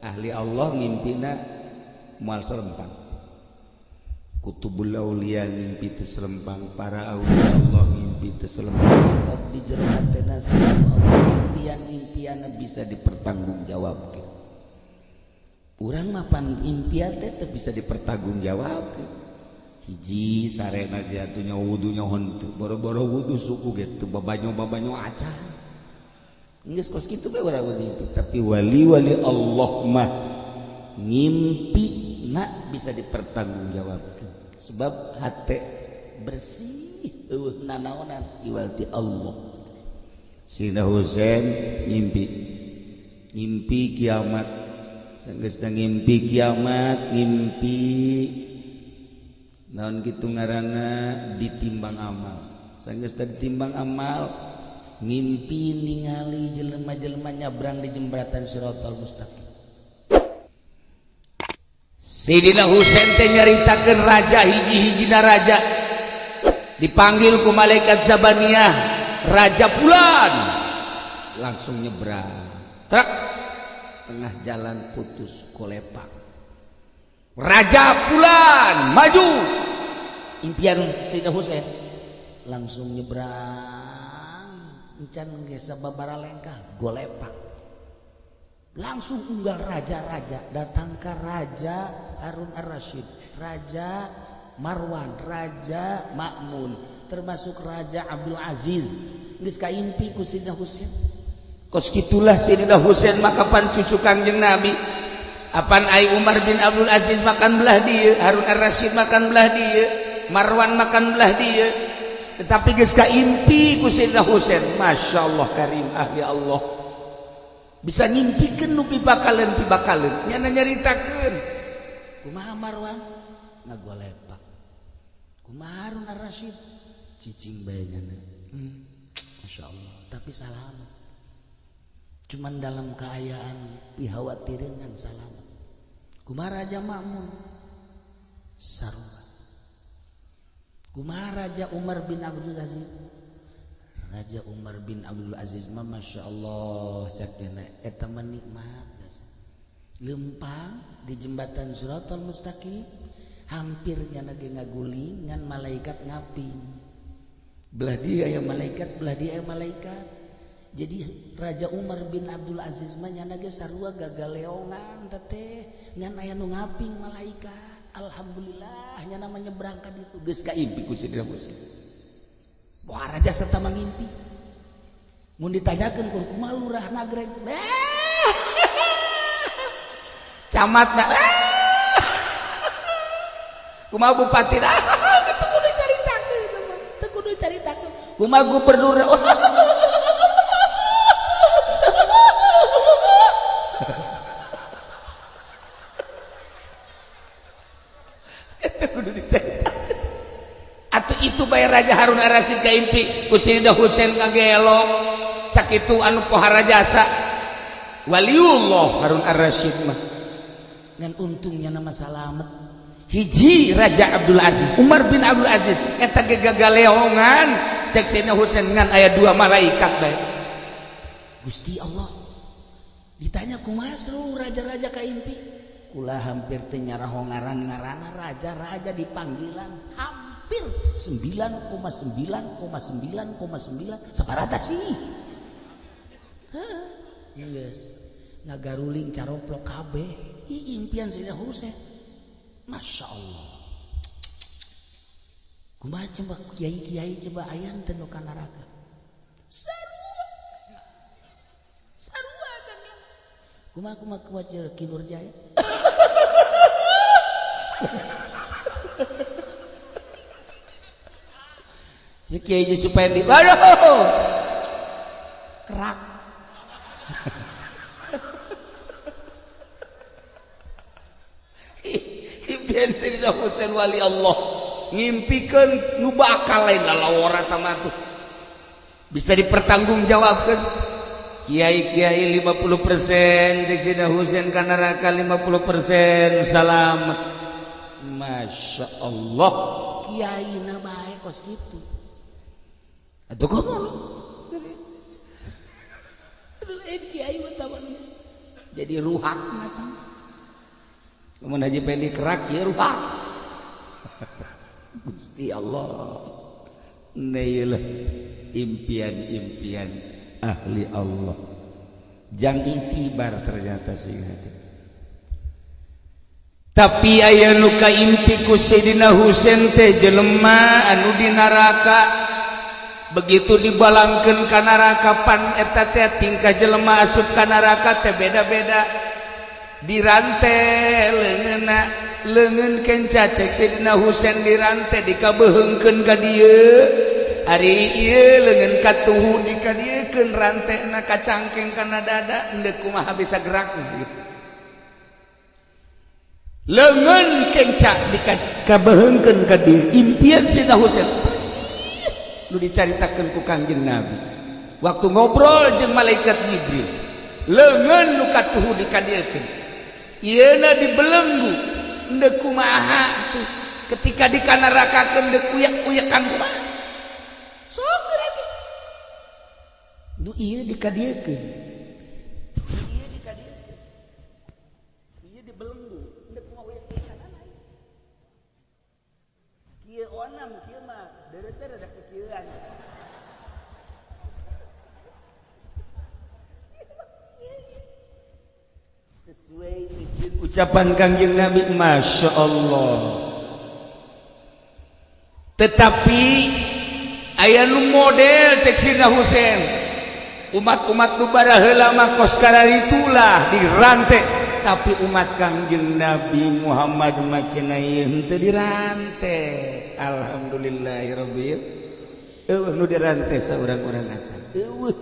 Ahli Allah ngimpina moal serempang. Kutubul aulia ngimpi teu serempang, para aulia Allah ngimpi teu serempang. Sebab di jero hatena impian-impian bisa dipertanggungjawabkeun. Urang mah pan impian teh teu bisa dipertanggungjawabkeun. Hiji sarena jatuhnya wudunya henteu, boro-boro wudu suku ge teu babanyo-babanyo acan. Geus kos kitu bae urang ngimpi, tapi wali-wali Allah mah ngimpi na bisa dipertanggungjawabkeun. Sebab hate bersih eueuh nanaonan iwal ti Allah. Sayyidina Husain ngimpi, ngimpi kiamat. Sanggeus ngimpi kiamat, ngimpi naon kitu ngaranna ditimbang amal. Sanggeus ditimbang amal, ngimpi ningali jelema-jelema nyabrang di jembatan Siratal Mustaqim. Sayyidina Husain teh nyaritakeun raja hiji-hijina raja dipanggil ku malaikat Zabaniyah, raja fulan langsung nyebrang, truk tengah jalan putus kolepak. Raja fulan maju, impian Sayyidina Husain langsung nyebrang, encan ge sababara lengkah golepak, langsung unggal raja-raja datang ke Raja Harun Ar-Rasyid, Raja Marwan, Raja Ma'mun, termasuk Raja Abdul Aziz. Geus kaimpi ku Sayyidina Husain. Kos kitulah Sayyidina Husain maka pan cucu Kangjeng Nabi. Apan ai Umar bin Abdul Aziz makan belah dieu, Harun Ar-Rasyid makan belah dieu, Marwan makan belah dieu. Tetapi geus kaimpi ku Sayyidina Husain, Masya Allah karim ahli Allah. Bisa ngimpikeun nu pibakaleun nyana nyaritakeun. Kumaha Marwan ngagolepak. Kumaha Harun Ar-Rasyid cicing bae nyana. Masya Allah, tapi salamet. Cuman dalam keayaan pihawatireun ngan salamet. Kumaha Raja Ma'mun sarua. Kumaha Raja Umar bin Abdul Aziz. Raja Umar bin Abdul Aziz mah Masya Allah cak dena eta mah nikmat lempang di jembatan Siratal Mustaqim, hampir nyana ge ngaguling ngan malaikat ngaping. Belah dia aya malaikat, belah dia aya malaikat. Jadi Raja Umar bin Abdul Aziz mah nyana ge sarua gagaleongan teteh ngan aya nu ngaping malaikat. Alhamdulillah nyana mah nyebrang ka ditu geus kaimpi ku Sayyidina Husain. Wah raja serta mangimpi. Mun ditanyakeun ku kumaha lurah Nagreg? Camatna. Kumaha bupati? Teu kudu caritakeun, teu kudu caritakeun. Kumaha gubernur? Kudu dicaritakeun. Atuh itu bae Raja Harun Ar-Rasyid kaimpi ku Sayyidina Husain kagelok sakitu anu pohara jasa waliullah Harun Ar-Rasyid mah. Ngan untungnya nama salamet. Hiji Raja Abdul Aziz, Umar bin Abdul Aziz eta ge gagaleongan cek Sayyidina Husain ngan aya dua malaikat bae. Gusti Allah ditanya kumaha seluruh raja-raja kaimpi, kula hampir teu nyaraho ngaran-ngaranna raja-raja di panggilan hampir 9,9,9,9 sabarata sih. Heuh, geus ngagaruling caroplok kabeh. Ih, impian Sayyidina Husain. Masya Allah. Kumaha coba kiai-kiai coba aya teu nu ka neraka. Sarua. Sarua cenah. Kumaha kumaha kuwacil Ki Nurjaya. Kiai Supendi, waduh, kerak. Impian Sayyidina Husain wali Allah ngimpikeun nu bakal lain lalawara sama tuh bisa dipertanggungjawabkan. Kiai-kiai 50% cek Sayyidina Husain ka neraka 50% selamat. Masya Allah. Kiai na bae kos kitu. Atuh komo lain kiai mah jadi ruhak. Lamun Haji Pendi kerak ieu rupa. Gusti Allah. Neilah impian-impian ahli Allah. Jang itibar ternyata sih hati. Tapi aya nu kaimpi ku Sayyidina Husain teh jelema anu di neraka. Begitu dibalangkeun ka neraka pan eta teh tingkah jelema asup ka neraka teh beda-beda. Dirante leungeunna, leungeun kenca cek Sayyidina Husain dirante dikabeheungkeun ka dieu. Ari ieu leungeun katuhu dikadiekeun rantena kacangkeng kana dada endeu kumaha bisa gerak gitu. Leungeun kenca dikabeheungkeun ka dieu. Impian Sayyidina Husain persis nu dicaritakeun ku Kangjeng Nabi waktu ngobrol jeung malaikat Jibril. Leungeun nu katuhu dikadiekeun ieuna dibelenggu endeu kumaha atuh ketika dikanarakakeun deuk uyak-uyakan kumaha sok lagi nu ieu dikadiekeun ieu dikadiekeun ieu dibelenggu endeu kumaha uyak-uyakan kieu onam kieu mah deres teh rada kieuan. Sesuai ucapan Kangjeng Nabi, Masya Allah. Tetapi aya nu model cek Sayyidina Husain, umat-umat nu baraheula mah kos kararitulah dirante, tapi umat Kangjeng Nabi Muhammad mah cenah ieu henteu dirante. Alhamdulillahirabbil eueuh nu dirante saurang-urang acan. Eueuh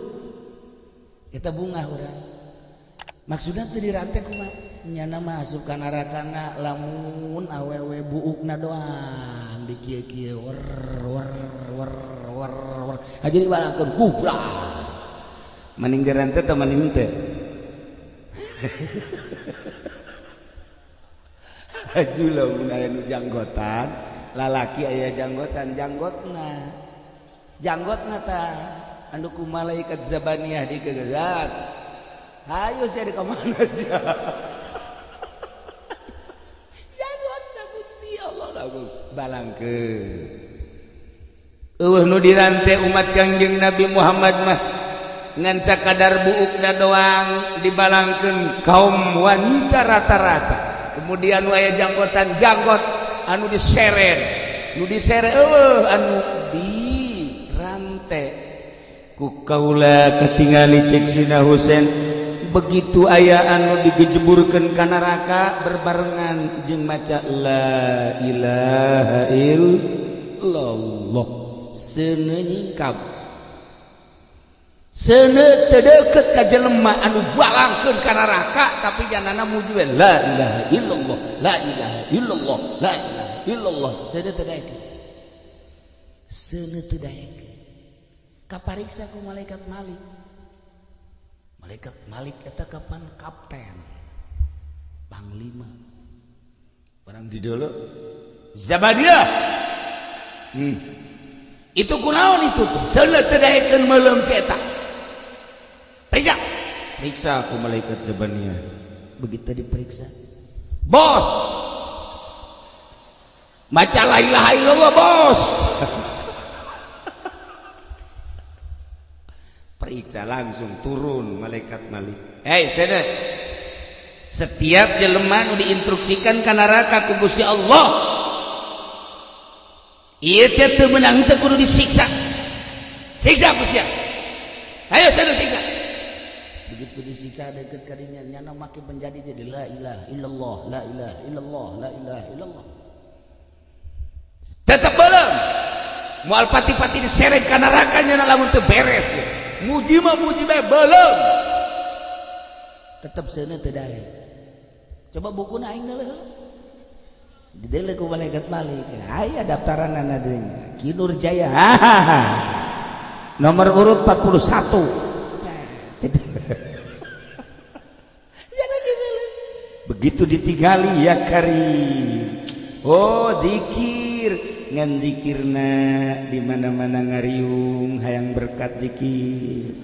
eta bungah urang. Maksudna teu dirante kumaha? Nyana mah asup ka narakana lamun awewe buukna doang di kieu-kieu wer wer wer wer wer. Haji dibalangkeun kubra. Maning dirante teh maning teh. Haju lamun aya nu janggotan, lalaki aya janggotan, janggotna. Janggotna tah anu ku malaikat Zabaniyah dikegezat. Ayo saya di kamana aja. Janggotna Gusti Allah lagu balangkeun. Eueuh nu dirante umat Kangjeng Nabi Muhammad mah ngan sakadar buukna doang dibalangkeun kaum wanita rata-rata. Kemudian aya janggotan janggot anu diseret, nu diseret eueuh anu dirante. Ku kaula katingali cek Sayyidina Husain begitu aya anu digejeburkeun ka neraka berbarengan jeung maca la ilaha illallah seuneu nyingkab seuneu teu deukeut ka jelema anu balangkeun ka neraka tapi janana muji we la ilaha illallah la ilaha illallah la ilaha illallah seuneu teu daekeun seuneu teu daekeun kapariksa ku malaikat Malik. Malaikat Malik eta kapan kapten panglima barang di dulu Zabaniyah itu kunaon itu tuh seuneu teu daekeun meuleum si eta periksa periksa ku malaikat Zabaniyah. Begitu diperiksa bos maca la ilaha illallah bos. Periksa langsung turun malaikat Malik. Hei sene, setiap jelema nu diinstruksikan ka neraka ku Gusti Allah ieu teh teu meunang teh kudu disiksa. Siksa ku sia. Ayo sene siksa. Begitu disiksa deket kadinya nyana make menjadi jadi la ilaha illallah la ilaha illallah la ilaha illallah. Tetep belum moal pati-pati diseret ka neraka nyana lamun teu beres gitu. Muji mah muji bae belum tetep seuneu teu daek. Coba bukuna aing deuleu dideuleu ku malaikat Malik aya daftaranana deui Ki Nur Jaya nomor urut 41. Begitu ditinggali ya karim. Oh zikir ngan zikirna di mana-mana ngariung hayang berkat zikir.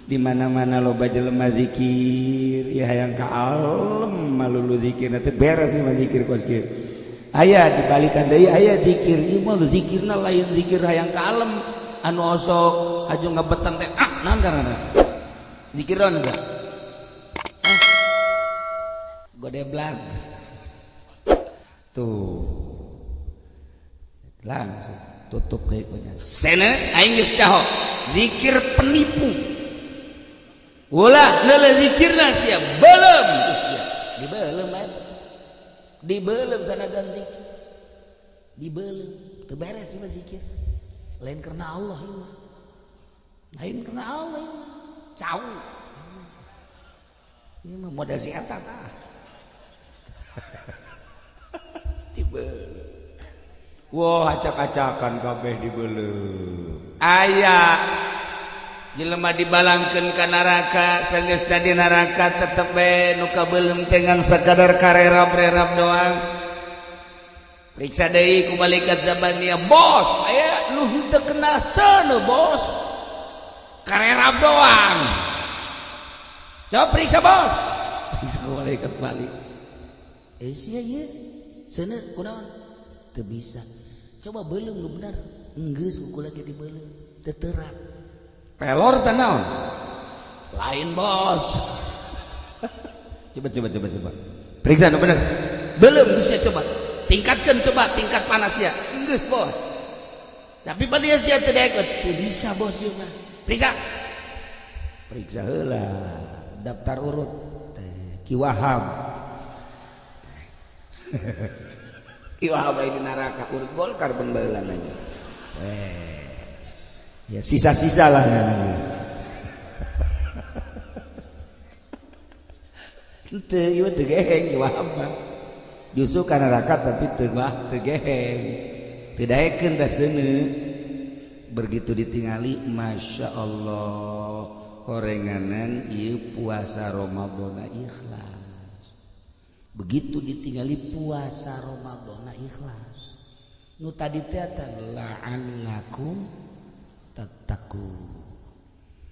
Di mana-mana loba jelema zikir, ya hayang ka alem malulu zikir teh beres mah zikir kos kieu. Aya dibalikan deui aya zikir, ieu mah zikirna lain zikir hayang ka alem, anu osok aju ngebetan teh ah naon karana? Zikir naon eta? Godeblag. Tuh. Langsung tutup deui punya. Sene aing geus caho. Zikir penipu. Ulah leuleuh zikirna sia belum sia. Dibelem eta. Dibelem sanajan zikir. Dibelem teu beres ieu zikir. Lain karena Allah ieu mah. Lain karena Allah ieu mah. Cau. Ieu mah modal si eta tah. Dibelem. Wah, acak-acakan kabeh dibelem. Aya jelema dibalangkeun ka neraka, sanggeusna di neraka tetep bae nu kabeuleum teh ngan sakadar karerap-rerap doang. Periksa deui ku malaikat Zabaniyah, bos, aya nu henteu kena seuneu bos. Karerap doang. Coba periksa bos. Periksa ku malaikat balik. Eh sia ieu seuneu kunaon? Teu bisa. Coba beuleum nu bener. Enggeus ku lagi dibeuleum, teu terang. Pelor teh naon? Lain bos. Coba coba coba coba. Periksa nu bener. Belum bisa coba. Tingkatkan coba tingkat panasnya. Enggeus bos. Tapi pada sia teu daekeun. Teu bisa bos ieu mah. Periksa. Periksa heula. Daftar urut teh Ki Wahab. Ki Wahab aya di neraka urut Golkar pembeulan aja. Ya sisa-sisa lah henteu ieu teu geheng Ki Wahab mah. Justru ka neraka tapi teu mah teu geheng. Teu daekeun tah seuneu. Begitu ditingali Masya Allah horenganan ieu puasa Ramadhan ikhlas. Begitu ditingali puasa Ramadhan ikhlas. Nu tadi teh la'allakum tattaqun,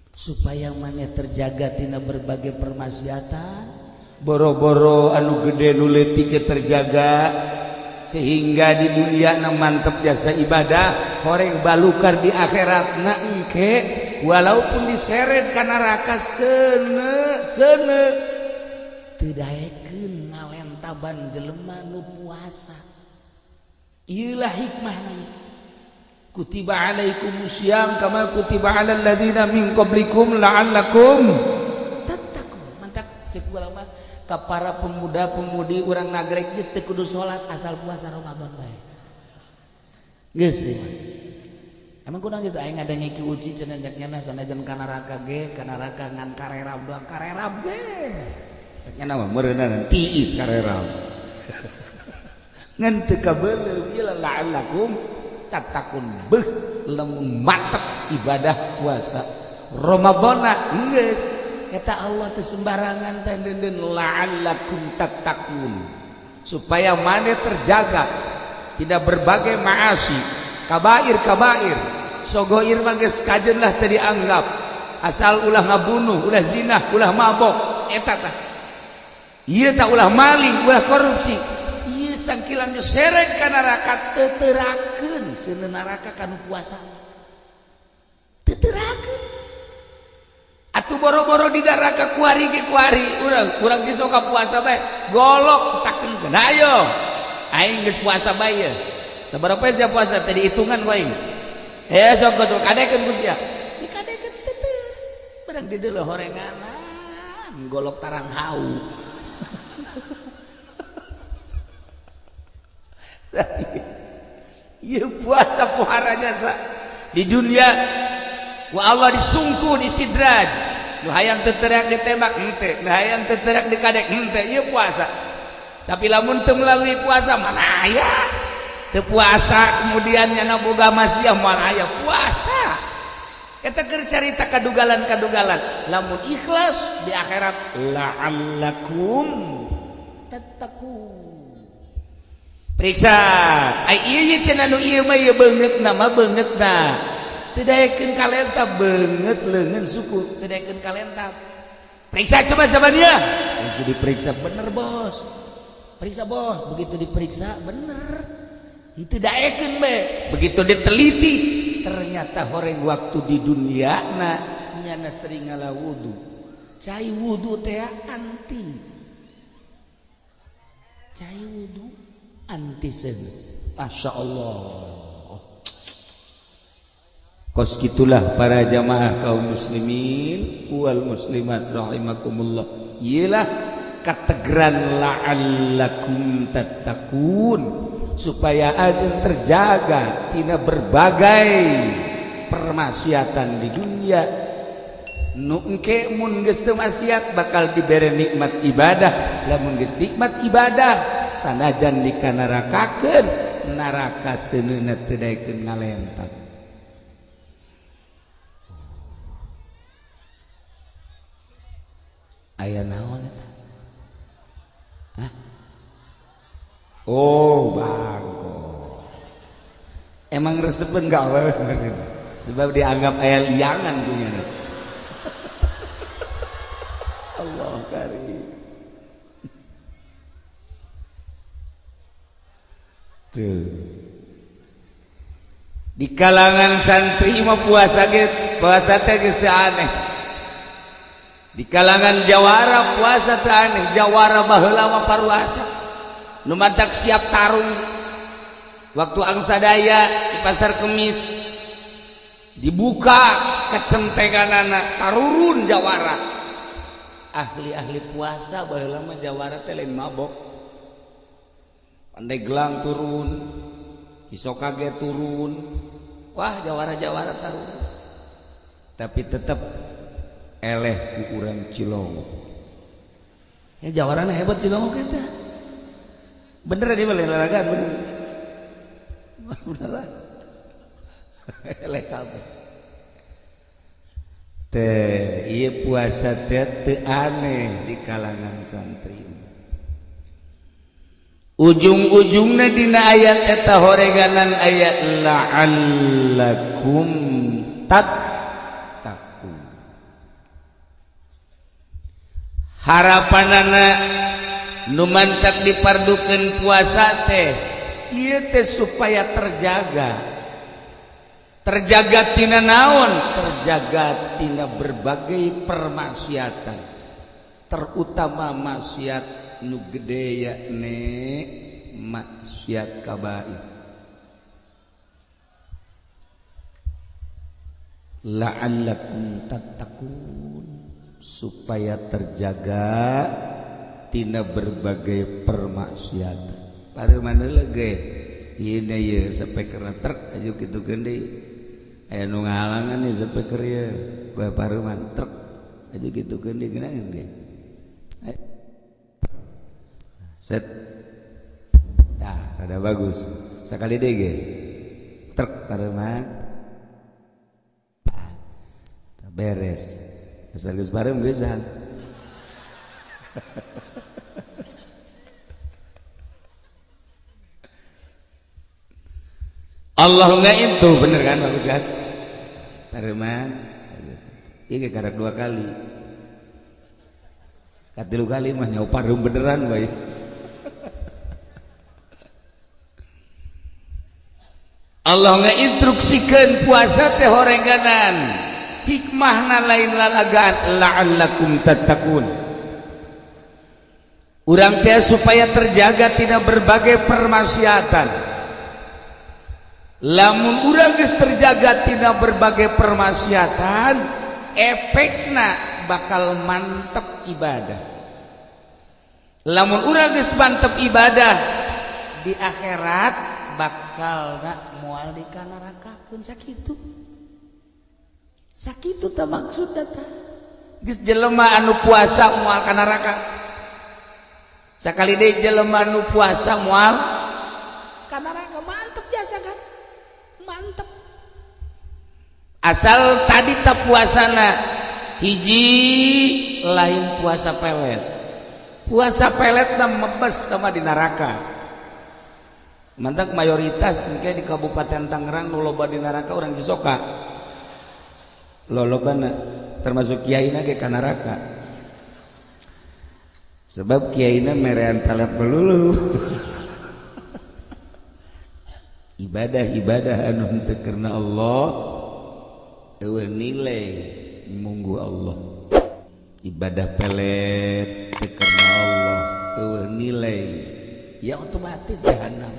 supaya maneh terjaga tina berbagai permaksiatan, boro-boro anu gede nu leutik terjaga sehingga di dunia na mantep jasa ibadah, horeng balukar di akhirat na engke walaupun diseret ka neraka seuneu seuneu teu daekeun ngalentaban jelema nu puasa. Ieulah hikmahna. Kutiba alaikumusiyam kama kutiba alal ladzina min qablikum la'allakum tattaqun. Mantap cek ulama ka para pemuda-pemudi urang nagrek geus teu kudu salat asal puasa Ramadan bae. Geus ieu. Emang kunaon kitu aing ngadenge ki uci cenah cek nya sanajan ka neraka ge, ka neraka ngan karerap doang, karerap ge. Cek nya mah meureunana tiis karerap. Ngan teu kabeuleum ieu la'allakum tatakun beuh lamun mantep ibadah puasa Ramadhan geus eta Allah teu sembarangan teh deundeun la'allakum tattaqun, supaya maneh terjaga tidak berbagai maasi kabair-kabair sogoir mah geus kajeun lah teu dianggap asal ulah ngabunuh ulah zina ulah mabok eta tah ieu tah ulah maling ulah korupsi ieu sangkilan seret ka neraka teu terakeun seuneu neraka kanu puasa teu terakeun atuh boro-boro di neraka kuari ge kuari urang geus sok puasa bae golok takeun ayo aing geus puasa bae ye sabaraha poe sia puasa teh dihitungan ku aing sok sok kadekeun ku sia dikadekeun teu barang di deuleu horenganan golok tarang hau. Ieu puasa puharanya sa di dunia wa Allah disungku disidraj nu hayang teu teriak ditembak henteu, nu hayang teu teriak dikadek henteu, ieu puasa. Tapi lamun teu melalui puasa mana aya teu puasa kemudian nyana boga masiah mana aya puasa. Eta keur carita kadugalan-kadugalan lamun ikhlas di akhirat la'allakum tattaqun. Periksa ai ieu cenah nu ieu mah ieu beungeutna mah beungeutna Teu daekeun kalentap beungeut leungeun suku teu daekeun kalentap. Periksa coba sabania. Langsung diperiksa bener bos. Periksa bos, begitu diperiksa bener. Teu daekeun be. Begitu diteliti ternyata horeng waktu di dunia na nyana sering ngala wudu. Cai wudu teh anti. Cai wudu anti seuneu. Masya Allah. Kos gitulah para jamaah kaum muslimin wal muslimat rahimakumullah. Iyalah kategeran la'allakum tattaqun supaya anjeun terjaga tina berbagai permaksiatan di dunia. Nu engke mun geus teu maksiat bakal dibere nikmat ibadah. Lamun geus nikmat ibadah sanajan dikanarakakeun neraka seuneuna teu daekeun ngalentak. Aya naon eta? Hah? Oh, bangko. Emang resepeun gak awewe sebab dianggap aya liangan punya. Allah karim. Tuh. Di kalangan santri mah puasa ge puasa teh geus aneh. Di kalangan jawara puasa teh aneh, jawara baheula mah paruasa. Nu mantak siap tarung. Waktu angsadaya di pasar Kemis dibuka kecenteganana tarurun jawara. Ahli-ahli puasa baheula mah jawara teh lain mabok. Pandeglang turun, Cisoka ge turun. Wah, jawara-jawara tarurun. Tapi tetap eleh ku urang Cilongok. Ya jawarana hebat Cilongok eta. Bener dia boleh lalagan bener. Bener lah. Eleh kabeh. Teh, ieu puasa teh teu aneh di kalangan santri. Ujung-ujungna dina ayat eta horeganan ayat la'allakum tattaqun. Harapanana nu mantak dipardukeun puasa teh ieu teh supaya terjaga. Terjaga tina naon? Terjaga tina berbagai permaksiatan. Terutama maksiat nu gede yakni maksiat kabair. La'allakum tattaqun, supaya terjaga tina berbagai permaksiatan. Pareuman heula ge ieu ieu speaker truk aju kitu gede. Aya nu ngahalangan ieu speaker ieu koe pareuman truk aju kitu gede geunaheun ge. Set. Tah, rada bagus. Sakali deui ge. Truk pareuman. Tah beres. Asal geus pareum geusan. Allah nggak itu bener kan bagus kan? Pareman. Ieu ge karek dua kali. Katilu kali mah nyawa pareum beneran bae. Allah ngeinstruksikeun puasa teh horenganan. Hikmahna lain lalagaan la'allakum tattaqun. Urang teh supaya terjaga tina berbagai permaksiatan. Lamun urang geus terjaga tina berbagai permaksiatan, efekna bakal mantep ibadah. Lamun urang geus mantep ibadah di akhirat bakal na moal dikanarakakeun sakitu. Sakitu tah maksudna tah. Geus jelema anu puasa moal ka neraka. Sakali deui jelema anu puasa moal ka neraka, mantep jasa kan? Mantep. Asal tadi tak puasana hiji lain puasa pelet. Puasa pelet na mebes sama di neraka. Mantak mayoritas mungkin di Kabupaten Tangerang nu loba di neraka orang Cisoka. Lolobana termasuk kiaina ge ka neraka. Sebab kiaina merean pelet melulu. Ibadah-ibadah anu henteu karena Allah eueuh nilai munggu Allah. Ibadah pelet teu karena Allah eueuh nilai ya otomatis jahanam.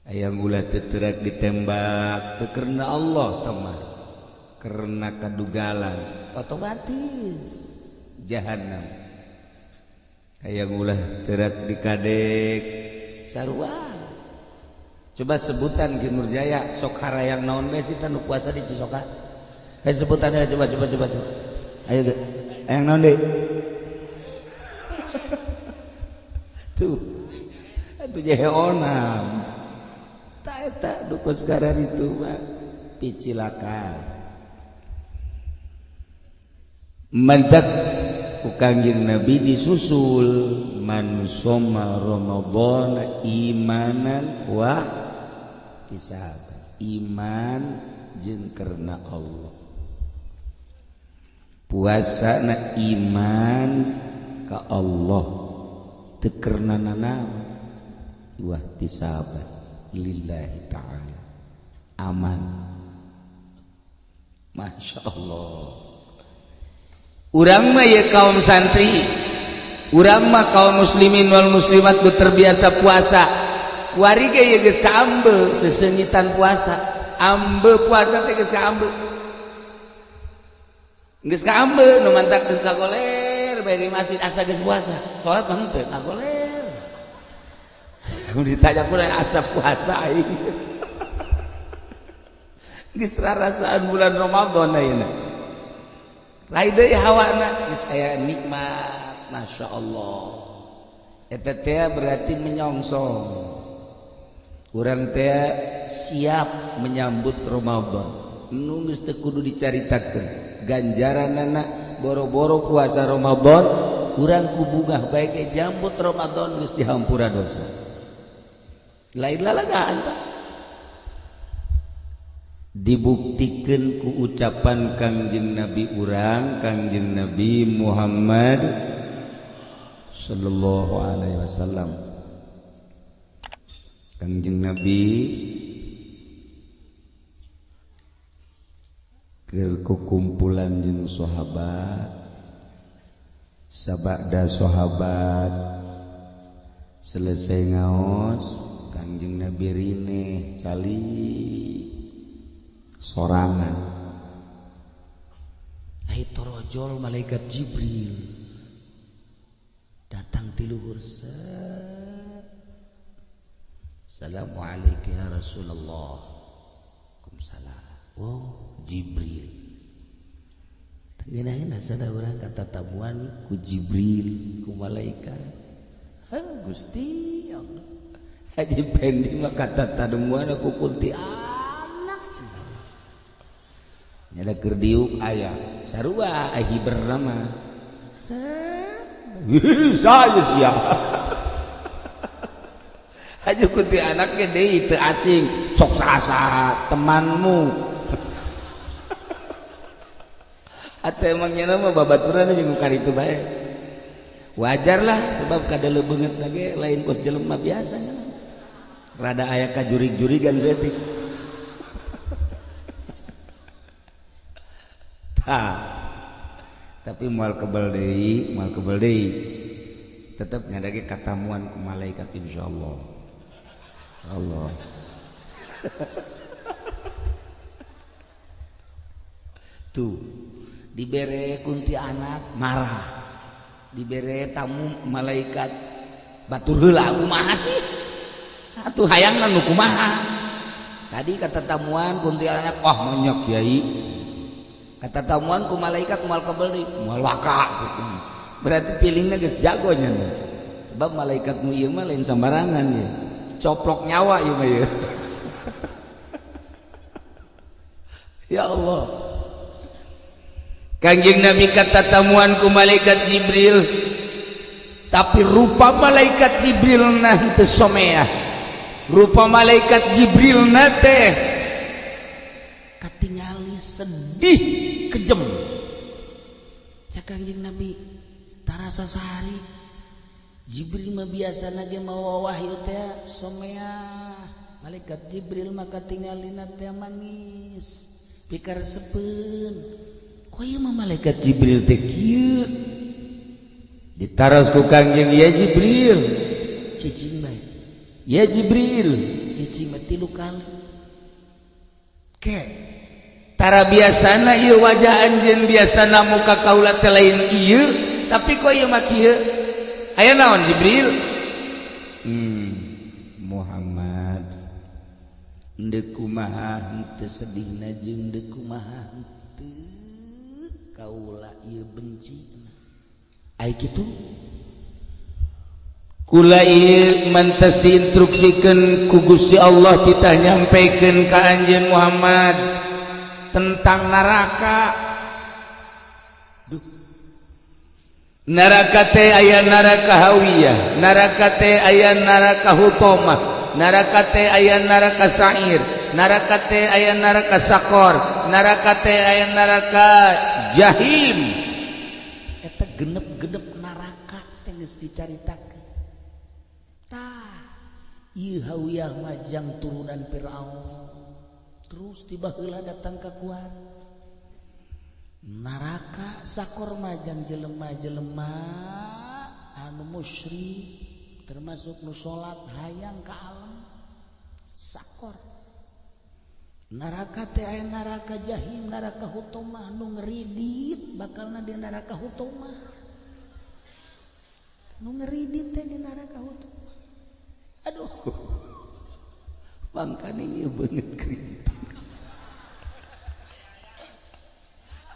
Ayam ulah teterak ditembak teu karena Allah teman, karena kadugalan otomatis jahanam. Ayam ulah terak dikadek sarua. Coba sebutan Ki Nurjaya sok harayang naon bae sih nu puasa di Cisoka. Ayo sebutannya coba. Ayo ge. Hayang naon deui? Tuh. Atuh jeheonam. Ta eta duka sekarang itu mah picilaka. Mantak ku Kangjeng Nabi disusul man shoma Ramadan imanan wa ihtisaban. Iman jeung karena Allah. Puasa na iman ka Allah teu karena nanaon wa ihtisaban lillahi ta'ala. Aman. Masya Allah. Urang mah ye kaum santri, urang mah kaum muslimin wal muslimat nu terbiasa puasa. Kuari ge ye geus kaambe sesengitan puasa. Ambe puasa teh geus kaambe. Geus kaambe nu mantak geus kagoler bae di masjid asa geus puasa. Salat mah henteu kagoler. Mun ditanya kurang asa puasa aing. Geus rarasaan bulan Ramadan ayeuna. Lain deui hawana geus aya nikmat, Masya Allah. Eta teh berarti menyongsong. Urang teh siap menyambut Ramadan. Nu geus teu kudu dicaritakeun. Ganjaranana boro-boro puasa Ramadan, urang ku bungah bae ge nyambut Ramadan geus dihampura dosa. Lain lalagaan Pak. Dibuktikan ku ucapan Kangjeng Nabi urang, Kangjeng Nabi Muhammad sallallahu alaihi wasallam. Kangjeng Nabi keur kukumpulan jeung sahabat, sabada sahabat selesai ngaos, Kangjeng Nabi rineh cali sorangan. Ai torojol malaikat Jibril datang ti luhur. Assalamualaikum ya Rasulullah. Waalaikumsalam. Oh, Jibril. Tengenaheun asana urang katatamuan ku Jibril, ku malaikat. Ha Gusti Allah. Haji Pendi mah katatamuan ku kunti anak. Nyada keur diuk aya sarua ahi bernama. Saya siap. Haji kunti anaknya deui teu asing, sok sasa temanmu. Atau emangnya mah babaturan jeung karitu bae. Wajar lah sebab kadele beungeut ge lain kos jelema biasa nya. Rada aya kajurig-jurigan saeutik. Tah. Tapi moal kebel deui. Tetep nyadage katamuan ku malaikat insyaallah. Allah. Tuh, dibere kunti anak marah. Dibere tamu malaikat batur heula kumaha sih? Atuh hayangna nu kumaha? Tadi kata tamuan kunti anak, oh monyok kiai. Kata tamuan ku malaikat moal kebel deui, moal waka. Berarti pilihna geus jago nya. Sebab malaikat nu ieu mah lain sembarangan ya. Coplok nyawa ieu mah ya. Ya Allah. Kangjeng Nabi kata tamuan ku malaikat Jibril, tapi rupa malaikat Jibril nah teu someah. Rupa malaikat Jibril na teh katingali sedih. Sedih kejem. Cak Kangjeng Nabi tarasa sehari. Jibril mah biasana ge mawa wahyu teh somea. Malaikat Jibril maka tingalina teh manis, pikar sepeun. Kok ieu mah malaikat Jibril teh kieu? Ditaros ku Kangjeng, ya Jibril. Cicing bae. Ya Jibril. Cicing mah 3 kali. Ke tara biasana ieu wajah anjeun, biasana muka kaula teh lain ieu, tapi kok ieu mah kieu? Aya naon Jibril? Muhammad deuk kumaha henteu sedihna jeung deuk kumaha henteu kaula ieu benci. Ai kitu kula ieu mantas diinstruksikeun ku Gusti Allah titah nyampaikan ka anjeun Muhammad tentang neraka. Duh. Neraka teh aya neraka hawiyah, neraka teh aya neraka hutomah, neraka teh aya neraka sa'ir, neraka teh aya neraka sakor, neraka teh aya neraka jahim. Eta genep-genep neraka teh geus dicaritakeun. Tah, ieu hawiyah majang turunan Firaun. Terus tiba heula datang ka kuat. Neraka sakor majang jelema-jelema anu musyrik termasuk nu salat hayang ka alam sakor. Neraka teh aya neraka jahim, neraka hutomah, nu ngeridit bakalna di neraka hutomah. Nu ngeridit teh di neraka hutomah. Aduh. Mangkane ieu beungeut kredit.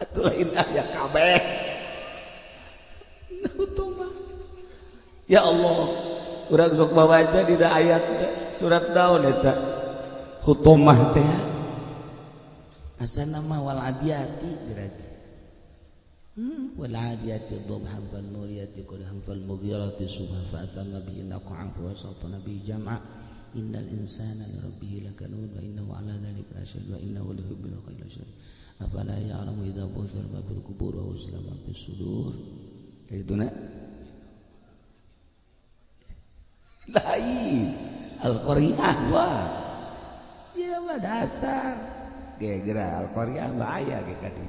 Atuh lain aya kabeh. Hutomah. Ya Allah, urang sok mawaca dina ayat surat daun eta. Hutomah teh. Asana mah wal adiyati dirati. Wal adiyati dhabhan fal muriyati qadhan fal mughirati subha fa atharna bihi naq'an fa wasatna bihi jam'a. Innal insana li rabbih lakanud wa innahu ala dzalika lasyahid wa innahu li hubbil khairi lasyadid. Afala ya'lamu idza bu'thira ma fil qubur wa husila ma fis sudur. Kitu na. Lain Al-Qari'ah wah. Siapa dasar? Gegra Al-Qari'ah bahaya ge ka dieu.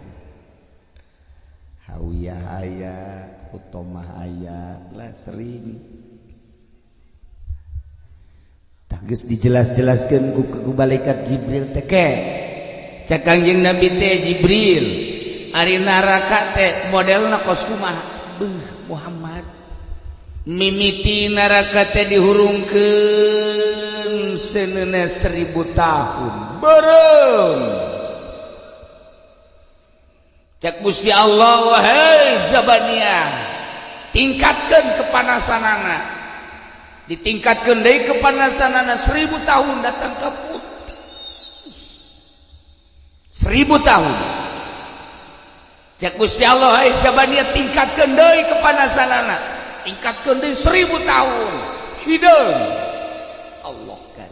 Hawiyah aya, hutomah aya, lah sering. Tah geus dijelas-jelaskeun ku malaikat Jibril teh ke. Cak Kangjeng Nabi teh Jibril, ari neraka teh modelna kos kumaha? Beuh Muhammad. Mimiti neraka teh dihurungkeun seuneuneun 1000 tahun. Beureum. Cak Gusti Allah, wahai Zabaniyah, tingkatkeun kepanasanana. Ditingkatkeun deui kepanasanana 1000 tahun datang ke putih. 1000 tahun. Cak Gusti Allah, wahai Zabaniyah, tingkatkeun deui kepanasanana. Tingkatkeun deui 1000 tahun. Hideung. Allah kan.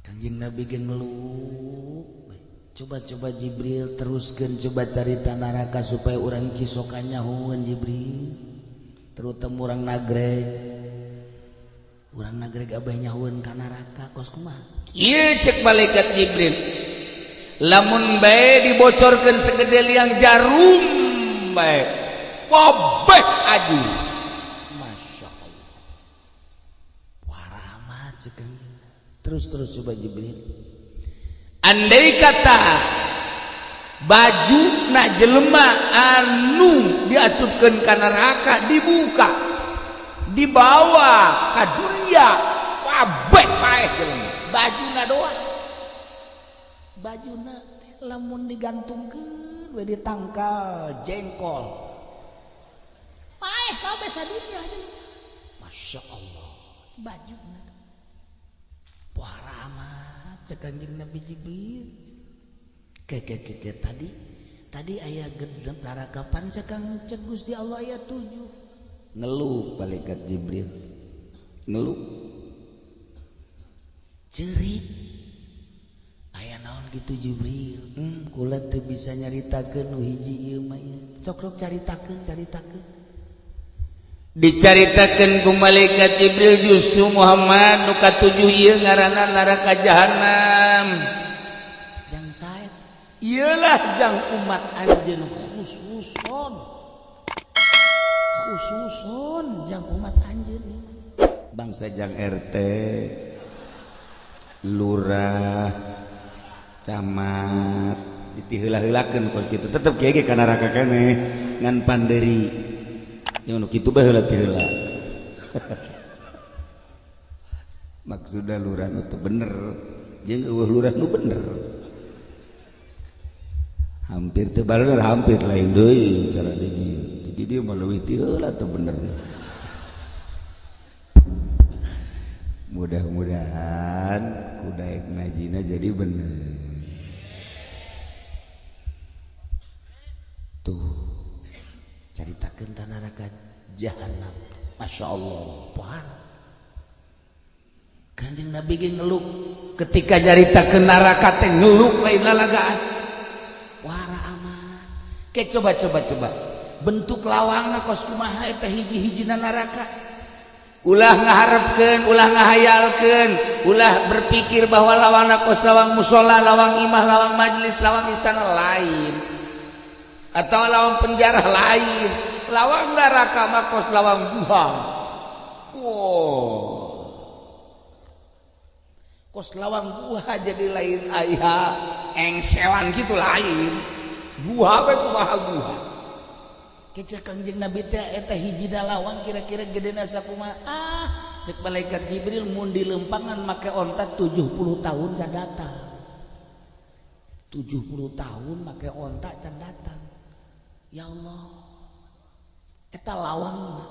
Kangjeng Nabi ge ngeluh. Coba-coba Jibril teruskeun coba carita neraka supaya urang cisokan nyahueun Jibril. Terutama urang nagreg. Urang nagreg abah nyahueun ka neraka kos kumaha? Ieu cek malaikat Jibril. Lamun bae dibocorkeun segede liang jarum bae. Wabeh aju. Masya Allah. Wah, cek terus-terus coba Jibril. Andai kata baju nak jelema anu diasupkeun ka neraka dibuka dibawa ka dunia kabeh paeh jelema bajuna doang, bajuna lamun digantungkeun we ditangkal jengkol paeh kabeh sadunya. Masya Allah bajuna pohara cek Kanjeng Nabi Jibril. Ke tadi aya gedem neraka pan cek Gusti Allah aya 7. Ngeluh malaikat Jibril. Ngeluh. Cerik. Aya naon Naon kitu Jibril? Kula teu bisa nyaritakeun nu hiji ieu mah ieu. Sok-sok caritakeun, caritakeun. Dicaritakeun ku malaikat Jibril justru Muhammad nu katujuh ieu ngaranna neraka jahanam. Jang sae. Ieulah jang umat anjeun khususon. Khususon jang umat anjeun. Bangsa jang RT, lurah, camat ditiheula-heulakeun kos kitu tetep kieu ge ka neraka keneh ngan panderi nya nu kitu bae heula ti heula. Maksudna lurah nu teu bener jeung eueuh lurah nu bener hampir teu bener hampir lain deui cara di dieu di dieu mah leuwih ti heula teu bener. Mudah-mudahan kudaek ngajina jadi bener. Tuh caritakeun tanah neraka jahanam. Masya Allah, pohara. Kanjeng Nabi ge ngeluk ketika nyaritakeun neraka teh ngeluk lain lalagaan. Pohara amat. Ke coba coba coba. Bentuk lawangna kos kumaha eta hiji-hijina neraka. Ulah ngaharepkeun, ulah ngahayalkeun, ulah berpikir bahwa lawangna kos lawang mushola, lawang imah, lawang majelis, lawang istana lain. Atau lawang penjara lain. Lawang neraka mah kos lawang buha. Wow. Kos lawang buha jadi lain aya engselan gitu lain. Buha we kumaha buha. Kecek Kangjeng Nabi teh eta hiji lawang kira-kira gedena sakumaha? Ah, cek malaikat Jibril mun di lempangan make onta 70 tahun can datang. 70 tahun make onta can datang. Ya Allah. Eta lawang.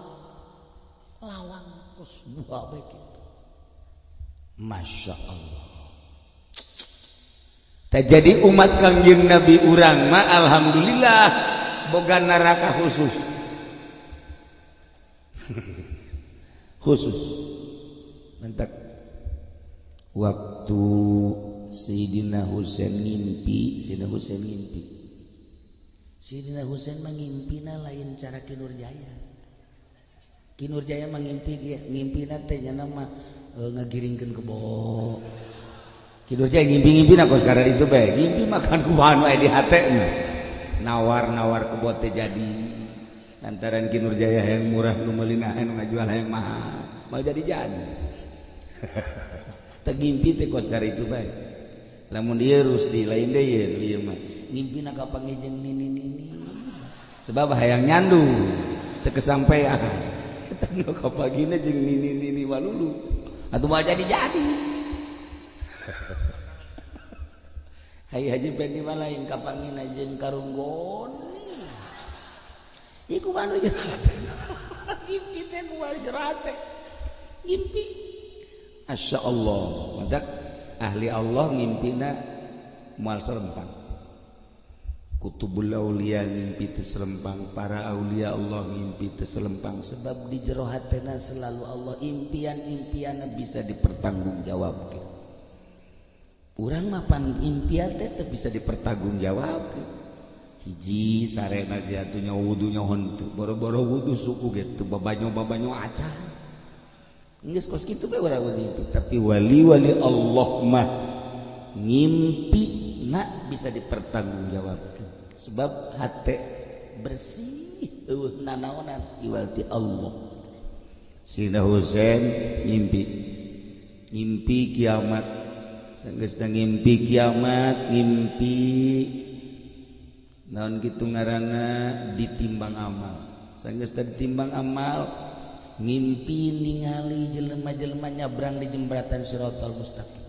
Lawang kos buha bae kitu. Masya Allah. Tak jadi umat Kangjeng Nabi urang mah alhamdulillah boga neraka khusus. Khusus. Mentak waktu Sayyidina Husain ngimpi, Sayyidina Husain ngimpi. Sayyidina Husain mangimpina lain cara Ki Nurjaya. Ki Nurjaya mangimpi ngimpina teh nya mah ngagiringkeun kebo. Ki Nurjaya ngimpi-ngimpina kos karena itu bae. Ngimpi makan kumaha nu aya di hate mah. Nawar-nawar kebo teh jadi. Lantaran Ki Nurjaya hayang murah nu meulina hayang ngajual hayang mahal. Mal jadi-jadi. Teu ngimpi teh kos karena itu bae. Lamun ieu Rusdi lain deui ieu mah. Ngimpina ka panggih nini-nini. Sebab hayang nyandu teu kesampaian. Eta nu kapagina jeung nini-nini walulu. Atuh moal jadi-jadi. Hai Haji Pendi mah lain kapangina jeung karunggoni. Ieu kumaha nu jerate. Ngimpi teh kumaha jerate. Ngimpi. Masya Allah. Madak ahli Allah ngimpina moal serempang. Kutubul aulia ngimpi teu serempang, para aulia Allah ngimpi teu serempang sebab di jero hatena selalu Allah impian-impianna bisa dipertanggungjawabkeun. Urang mah pan impian teh teu bisa dipertanggungjawabkeun. Hiji sarena ge atuh nya wudu nya henteu, boro-boro wudu suku ge teu babanyo-babanyo acan. Geus kos kitu bae urang ngimpi, tapi wali-wali Allah mah ngimpi na bisa dipertanggungjawabkeun. Sebab hate bersih eueuh nanaonan iwal ti Allah. Sayyidina Husain ngimpi. Ngimpi kiamat. Sanggeus ngimpi kiamat, ngimpi naon kitu ngaranna ditimbang amal. Sanggeus ditimbang amal, ngimpi ningali jelema-jelema nyabrang di jembatan Siratal Mustaqim.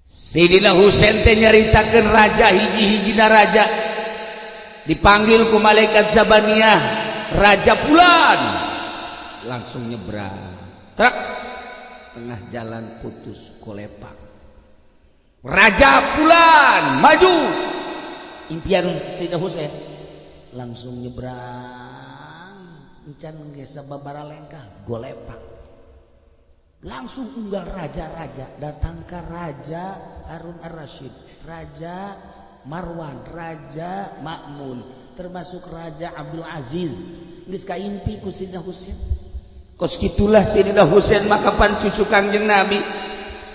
Sayyidina Husain teh nyaritakeun raja hiji-hijina raja dipanggil ku malaikat Zabaniyah, raja fulan langsung nyebrang truk tengah jalan putus kolepak. Raja fulan maju, impian Sayyidina Husain langsung nyebrang encan geus sababara lengkah golepak. Langsung unggal raja-raja datang ke Raja Harun Ar-Rasyid, Raja Marwan, Raja Ma'mun, termasuk Raja Abdul Aziz. Geus kaimpi ku Sidina Husain. Kos kitulah Sidina Husain maka pan cucu Kangjeng Nabi.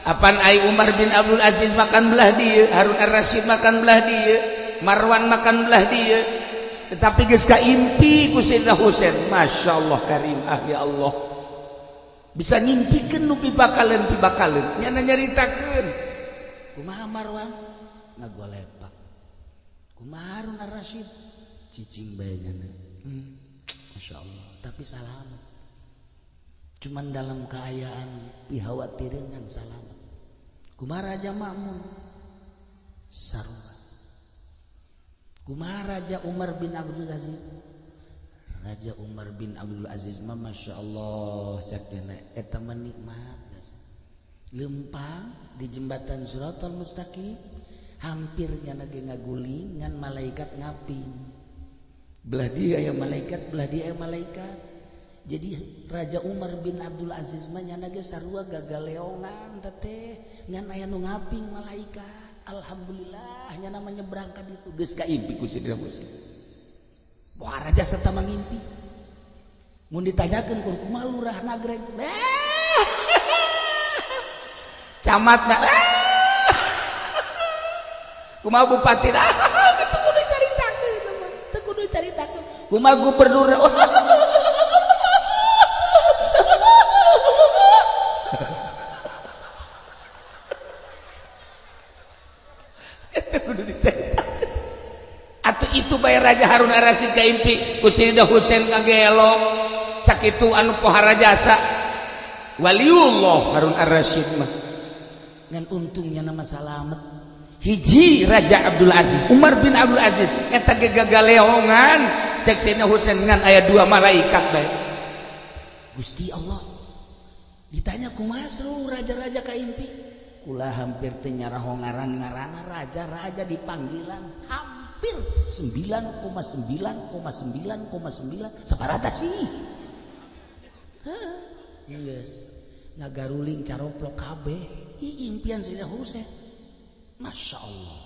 Apan ai Umar bin Abdul Aziz makan belah dieu, Harun Ar-Rasyid makan belah dieu, Marwan makan belah dieu. Tetapi geus kaimpi ku Sidina Husain. Masya Allah karim ahli Allah. Bisa ngimpikeun nu pibakaleun nyana nyaritakeun kumaha Marwan ngagolepak, kumaha Harun Ar-Rasyid cicing bae nyana. Masya Allah, tapi salamet, cuman dalam keayaan pihawatireun ngan salamet. Kumaha Raja Ma'mun sarua, kumaha Raja Umar bin Abdul Aziz. Raja Umar bin Abdul Aziz mah Masya Allah cak dena eta mah nikmat lempang di jembatan Siratal Mustaqim hampir nyana ge ngaguling ngan malaikat ngaping belah dia aya malaikat, belah dia aya malaikat. Jadi Raja Umar bin Abdul Aziz mah nyana ge sarua gagaleongan teteh ngan aya nu ngaping malaikat. Alhamdulillah nyana mah nyebrang ka ditu geus kaimpi ku Sidina Husain. Wah raja serta mangimpi. Mun ditanyakeun ku kumaha lurah Nagreg. Camatna. Kumaha bupati? Teu kudu caritakeun, teu kudu caritakeun. Kumaha gubernur? Teu kudu dicaritakeun. Atuh itu bae Raja Harun Ar-Rasyid kaimpi ku Sidina Husain kagelo sakitu anu pohara jasa waliullah Harun Ar-Rasyid mah. Ngan untungnya nama salamet hiji Raja Abdul Aziz Umar bin Abdul Aziz eta ge gagaleongan cek Sidina Husain ngan aya dua malaikat bae. Gusti Allah ditanya kumaha seluruh raja-raja kaimpi kula hampir teu nyaraho ngaran-ngaranna raja-raja di panggilan hampir 9,9,9,9 sabarata sih. Geus ngagaruling caroplok kabeh ieu impian Sidina Husain. Masya Allah.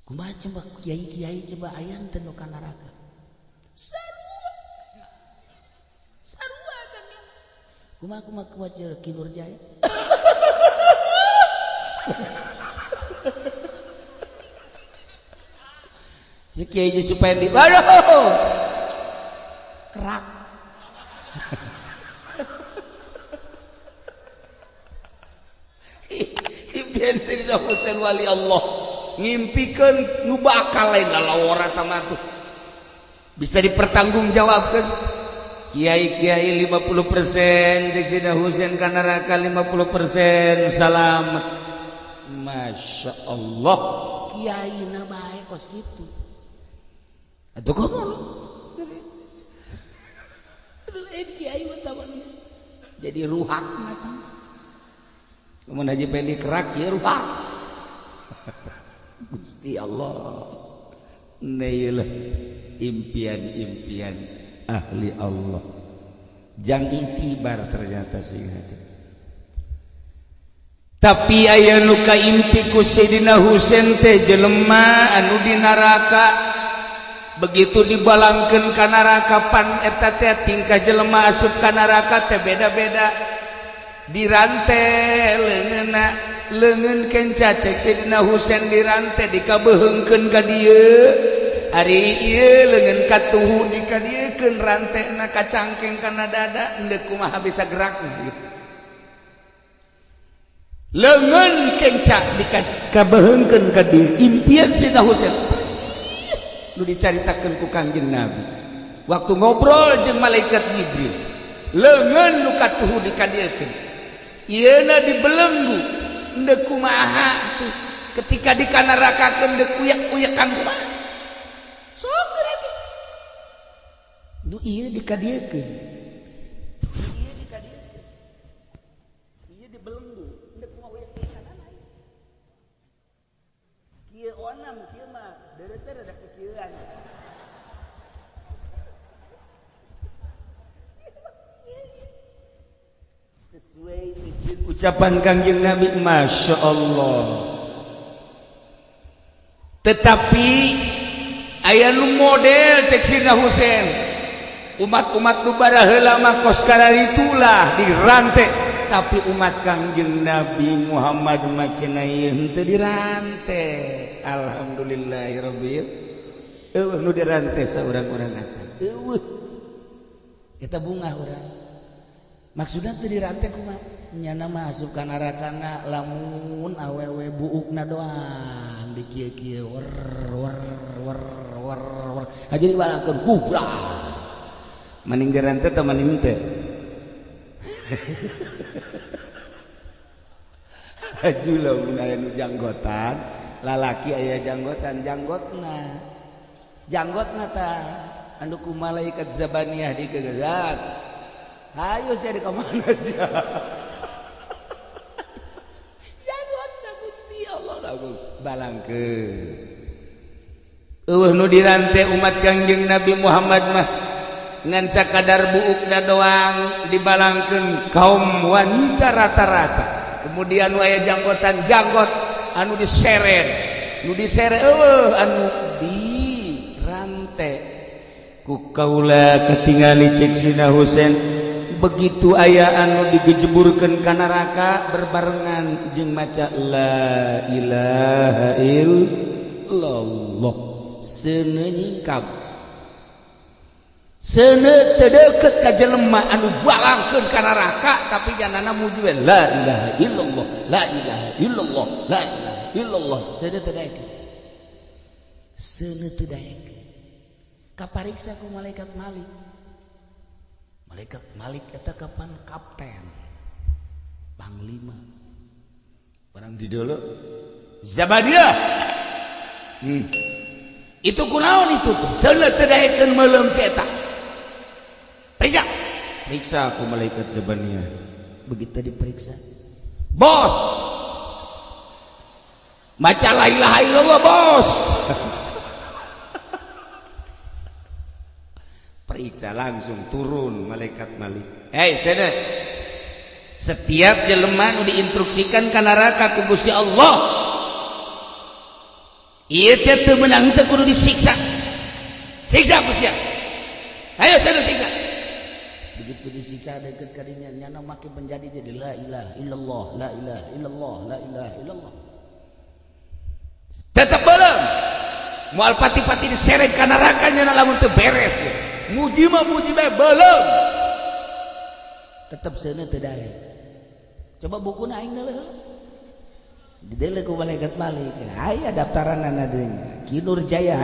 Kumaha coba kiai-kiai coba aya teu nu ka neraka. Sarua. Sarua cenah. Kumaha kumaha kumaha Ki Nurjaya. Kiai Supendi, waduh, kerak. Impian Sayyidina Husain wali Allah ngimpikeun nu bakal lain lalawara sama tuh bisa dipertanggungjawabkan. Kiai-kiai 50% Sayyidina Husain ka neraka 50% selamat. Masya Allah. Kiai na bae kos kitu. Atuh komo lain kiai mah jadi ruhak mun Haji Pendi kerak ya ruhak. Gusti Allah neilah impian-impian ahli Allah jang itibar ternyata sing hati. Tapi aya nu kaimpi ku Sayyidina Husain teh jelema anu di neraka. Begitu dibalangkeun ka neraka pan eta teh tingkah jelema asup ka neraka teh beda-beda. Dirante leungeunna, leungeun kenca cek Sayyidina Husain dirante dikabeheungkeun ka dieu. Ari ieu leungeun katuhu dikadiekeun rantena kacangkeng kana dada endeu kumaha bisa gerak gitu. Leungeun kenca dikabeheungkeun ka dieu. Impian Sayyidina Husain nu dicaritakeun ku Kangjeng Nabi waktu ngobrol jeung malaikat Jibril, leungeun nu katuhu dikadiekeun ieuna dibelenggu endeu kumaha atuh ketika dikanarakakeun deuk kuyak-kuyakan kumaha sok lagi nu ieu dikadiekeun ieu dikadiekeun ieu dibelenggu endeu kumaha kuyak-kuyakan kieu onam kieu mah deres teh rada kieuan. Ucapan Kangjeng Nabi Masya Allah. Tetapi aya nu model cek Sina Husain, umat-umat nu baraheula mah kos kararitulah dirante, tapi umat Kangjeng Nabi Muhammad mah cenah ieu henteu dirante. Alhamdulillahirabbil eueuh nu dirante saurang-urang acan. Eueuh. Eta bungah urang. Maksudna teu dirante kumaha? Nyana mah asup ka narakana lamun awewe buukna doang di kieu-kieu wer wer wer wer wer. Haji dibalangkeun kubra. Maning dirante teh maning teh. Haju lamun aya nu janggotan, lalaki aya janggotan, janggotna. Janggotna tah anu ku malaikat Zabaniyah dikegezat. Hayu sia di kamana aja. Janggotna Gusti Allah agung balangkeun. Eueuh nu dirante umat Kangjeng Nabi Muhammad mah ngan sakadar buukna doang dibalangkeun kaum wanita rata-rata. Kemudian nu aya janggotan janggot anu diseret, nu diseret eueuh anu dirante. Ku kaula katingali cek Sina Husain begitu aya anu digejeburkeun ka neraka berbarengan jeung maca la ilaha illallah. Seuneu nyingkab. Seuneu teu deukeut ka jelema anu balangkeun ka neraka tapi janana muji we la ilaha illallah, la ilaha illallah, la ilaha illallah. Seuneu teu daekeun. Seuneu teu daekeun. Kapariksa ku malaikat Malik. Malaikat Malik eta kapan kapten, panglima. Barang di dulu Zabaniyah. Itu kunaon itu tuh? Seuneu teu daekeun meuleum si eta. Periksa. Periksa aku malaikat Zabaniyah. Begitu diperiksa, bos, maca la ilaha illallah bos. Periksa langsung turun malaikat Malik. Hei, seuneu. Setiap jelema nu diinstruksikan ka neraka ku Gusti Allah, ieu teh teu meunang teh kudu disiksa. Siksa ku sia. Ayo seuneu siksa. Begitu disiksa deket kadinya nyana make menjadi jadi la ilaha illallah, la ilaha illallah, la ilaha illallah. Tetep beuleum. Moal pati-pati diseret ka neraka nyana lamun teu beres. Muji mah muji bae beuleum. Tetep seuneu teu daek. Coba bukuna aing deuleu. Dideuleu ku malaikat Malik. Aya daftaranana deui. Ki Nur Jaya.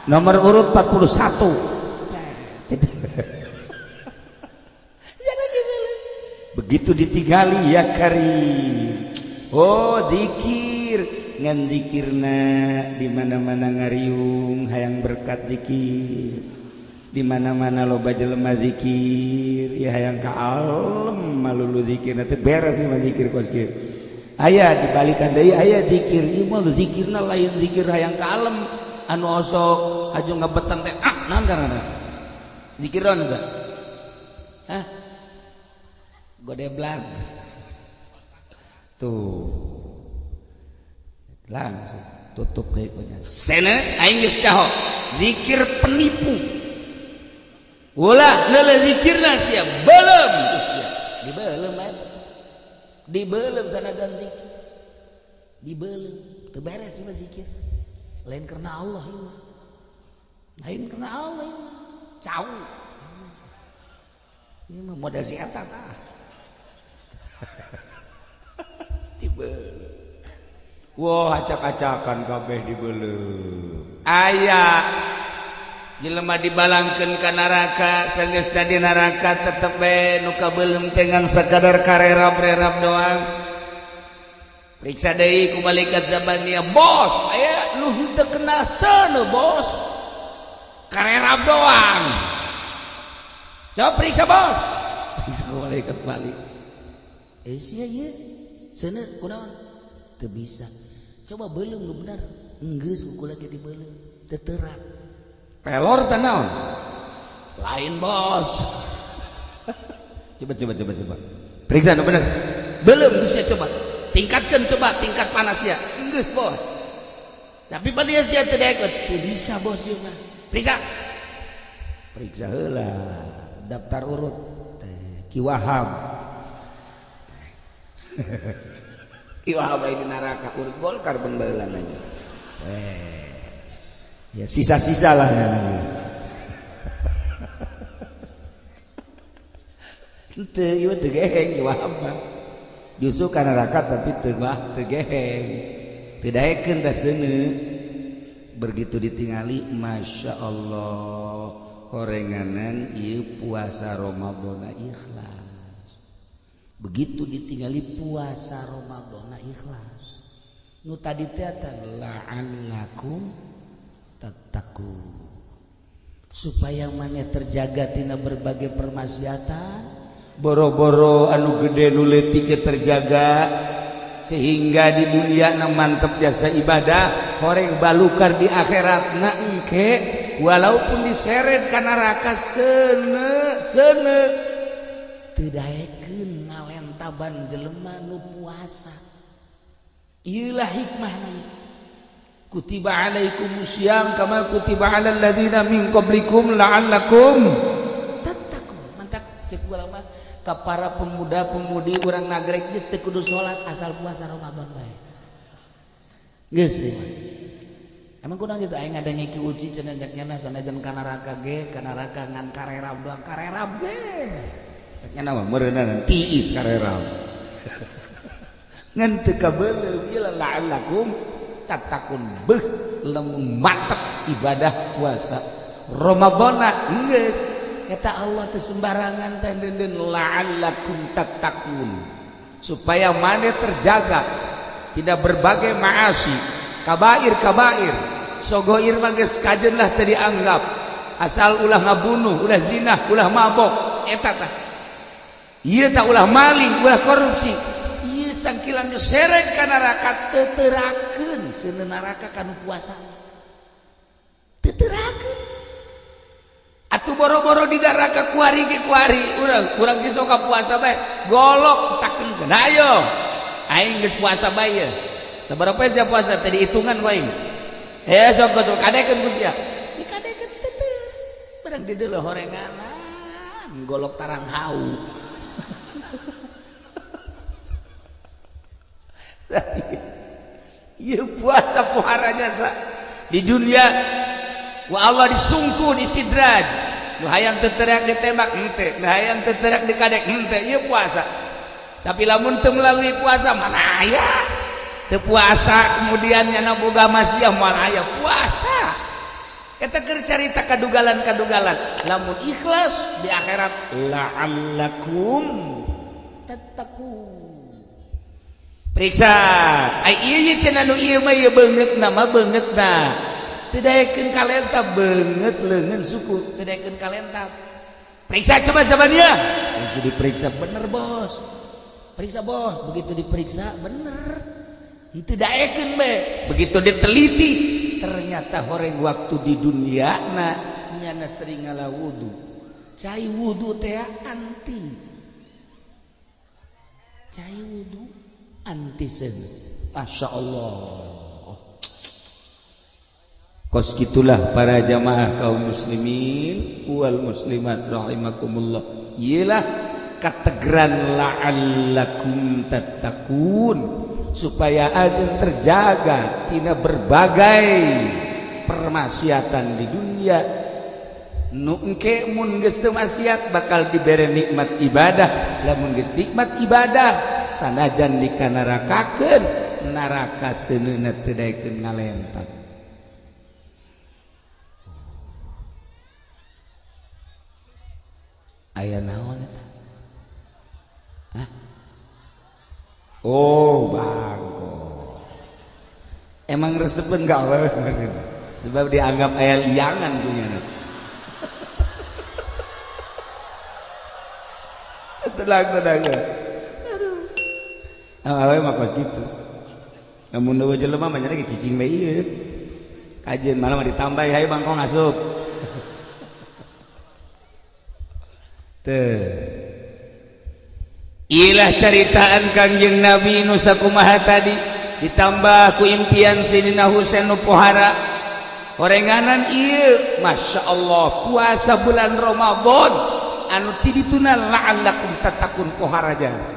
Nomor urut 41. Begitu ditinggali ya karim. Oh zikir ngan zikirna di mana-mana ngariung hayang berkat zikir. Di mana-mana loba jelema zikir ya hayang ka alem malulu zikirna teh beres mah zikir kos kieu. Aya dibalikan deui aya zikir ieu mah zikirna lain zikir hayang ka alem anu osok aju ngabetan teh ah naon karana. Zikir naon eta? Hah? Godeblang. Tuh. Langsung tutup deui punya. Sene aing geus caho. Zikir penipu. Ulah leuleuh zikirna sia beuleum sia. Dibeuleum eta. Dibeuleum sanajan zikir. Dibeuleum teu beres mah zikir. Lain karena Allah ieu mah. Lain karena Allah ieu mah. Cau. Ieu mah modal si eta tah. Dibeuleum. Wah, acak-acakan kabeh dibeuleum. Aya jelema dibalangkeun ka neraka, sanggeus di neraka tetep bae nu kabeuleum teh ngan sakadar karerap-rerap doang. Periksa deui ku malaikat Zabaniyah, bos, aya nu henteu kena seuneu bos. Karerap doang. Coba periksa bos. Periksa ku malaikat Malik. Eh sia ieu seuneu kunaon? Teu bisa. Coba beuleum nu bener. Enggeus ku lagi dibeuleum, teu terang. Pelor teh naon? Lain bos. Coba coba coba coba. Periksa nu bener. Belum geus coba. Tingkatkan coba tingkat panasnya. Geus bos. Tapi pada sia teu daekeun, teu bisa bos ieu mah. Periksa. Periksa heula daftar urut teh Ki Wahab. Ki Wahab di neraka urut Golkar pengbaeulan aja. Ya sisa-sisa lah ya. Teu ieu teu geheng Ki Wahab mah. Justru ka neraka tapi teu mah teu geheng. Teu daekeun tah seuneu. Begitu ditingali Masya Allah horenganan ieu puasa Ramadhan ikhlas. Begitu ditinggali puasa Ramadhan ikhlas. Nu tadi teh la'allakum tattaqun. Supaya maneh terjaga tina berbagai permaksiatan, boro-boro anu gede nu leutik terjaga sehingga di dunia na mantep jasa ibadah, horeng balukar di akhirat na engke walaupun diseret ka neraka seuneu seuneu teu daekeun ngalentaban jelema nu puasa. Ieulah hikmahna. Kutiba alaikumusiyam kama kutiba alal ladzina min qablikum la'allakum tattaqun. Mantak cek ulama ka para pemuda-pemudi urang nagrek geus teu kudu salat asal puasa Ramadan bae. Geus ieu. Emang kunaon kitu aing ngadenge Ki Uci cenah cek nya sanajan ka neraka ge, ka neraka ngan karerab doang, karerab ge. Cek nya mah meureunana tiis karerab. Ngan teu kabeuleuh ieu la'allakum tattaqun. Beuh lamun mantep ibadah puasa Ramadhan geus eta Allah teu sembarangan teh deundeun la'allakum tattaqun supaya maneh terjaga tidak berbagai maasi kabair-kabair sogoir mah geus kajeun lah teu dianggap asal ulah ngabunuh ulah zina ulah mabok eta tah ieu tah ulah maling ulah korupsi ieu sangkilan seret ka neraka teu terakeun seuneu neraka kanu puasa teu terakeun. Atuh boro-boro di neraka kuari ge kuari urang geus sok puasa bae golok takeun ayo aing geus puasa bae ye sabaraha poe sia puasa teh dihitungan ku aing sok sok kadekeun ku sia dikadekeun teu barang di deuleu horenganan golok tarang hau. Ieu puasa puharanya sa di dunia wa Allah disungkuh disidraj nu hayang teu teriak ditembak henteu, nu hayang teu teriak dikadek henteu, ieu puasa. Tapi lamun teu melalui puasa mana aya teu puasa kemudian nyana boga masiah mana aya puasa. Eta keur carita kadugalan-kadugalan lamun ikhlas di akhirat la'allakum tattaqun. Periksa ai ieu cenah nu ieu mah ieu beungeutna mah beungeutna teu daekeun kalenta beungeut leungeun suku teu daekeun kalenta. Periksa coba sabania langsung diperiksa bener bos, periksa bos, begitu diperiksa bener teu daekeun be, begitu diteliti ternyata horeng waktu di dunia na nyana sering ngala wudu cai wudu teh anti cai wudu anti seuneu. Masya Allah. Kos gitulah para jamaah kaum muslimin wal muslimat rahimakumullah. Iyalah kategeran la'allakum tattaqun supaya agen terjaga tina berbagai permaksiatan di dunia. Nu engke mun geus teu maksiat bakal dibere nikmat ibadah, lamun geus nikmat ibadah sanajan dikanarakakeun neraka seuneuna teu daekeun ngalentak. Aya naon eta? Hah? Oh, bangko. Emang resepeun gak awewe sebab dianggap aya liangan punya. Tenang, tenang. Aduh. Awewe mah kos kitu. Lamun eueuh jelema mah nya cicing we ieu. Kajeun malah mah ditambah hayu bangkong asup. Teu. Ilah ceritaan Kangjeng Nabi nu sakumaha tadi, ditambah ku impian Sayyidina Husain nu pohara horenganan ieu. Masya Allah, puasa bulan Ramadan anu ti dituna la'allakum tattaqun, pohara jasa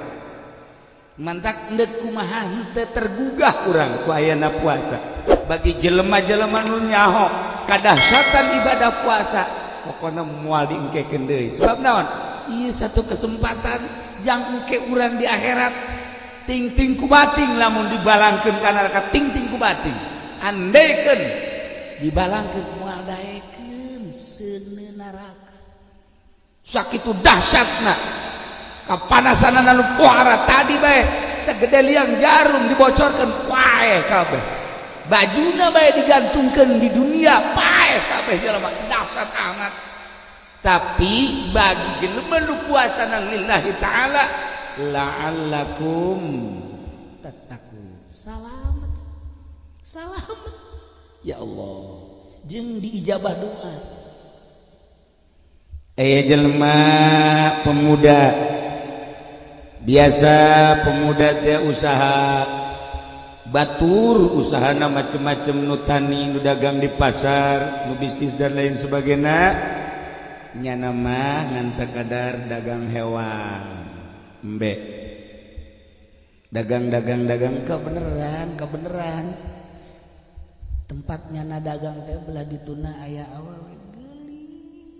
mantak endek kumaha henteu tergugah urang ku ayana puasa. Bagi jelema-jelema nu nyaho kadahsyatan ibadah puasa, pokona moal diengkekeun deui. Sebab naon? Ieu satu kesempatan jang engke urang di akhirat ting-ting ku bating. Lamun dibalangkeun ka neraka, ting-ting ku bating. Andekeun dibalangkeun, moal daekeun seuneu neraka, sakitu dahsyatna kapanasan anu pohara tadi bae. Segede liang jarum dibocorkeun, paeh kabeh bajuna bae. Digantungkeun di dunia, paeh kabeh jelema. Dahsyat amat. Tapi bagi jelema nu puasa lillahi ta'ala, la'allakum tattaqun, Salamet, salamet. Ya Allah. Jeung diijabah doa. Eh, jelema pemuda, biasa pemuda teh usaha batur, usahana macem-macem, nu tani, nu dagang di pasar, nu bisnis dan lain sebagainya. Nyana mah ngan sakadar dagang hewan, embe dagang, dagang, dagang. Kebeneran, kebeneran. Tempatnya na dagang teh belah dituna aya awewe geulis.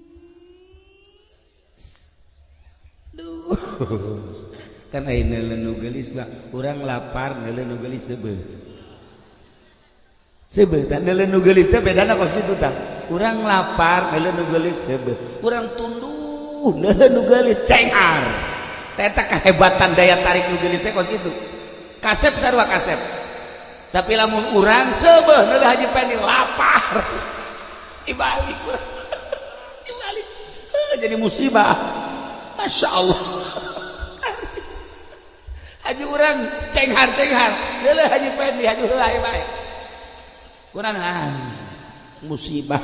Duh, kan aya neuleuh nu geulis mah urang lapar, neuleuh nu geulis seubeuh, seubeuh. Tah, neuleuh nu geulis teh bedana kos kitu. Tah, urang lapar neuleuh nu geulis seubeuh, urang tunduh neuleuh nu geulis cenghar. Eta kehebatan daya tarik nu geulis teh kos kitu. Kasep sarua kasep. Tapi lamun urang seubeuh neuleuh Haji Pendi, lapar, dibalik urang, dibalik. Jadi musibah. Masya Allah. Haji urang cenghar-cenghar neuleuh Haji Pendi, haji heula bae kurang, ah, musibah.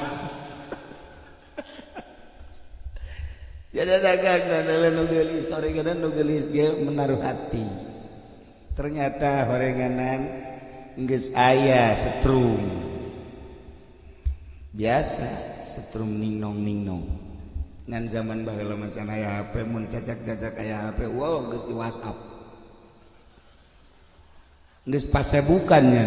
Jadi dagang neuleuh nu geulis, horenganan nu geulis ge menaruh hati. Ternyata horenganan geus aya setrum. Biasa setrum ningnong ningnong. Ngan zaman baheula mah can aya HP. Mun cacak-cacak aya HP, wow, geus di WhatsApp, geus pasebukan nya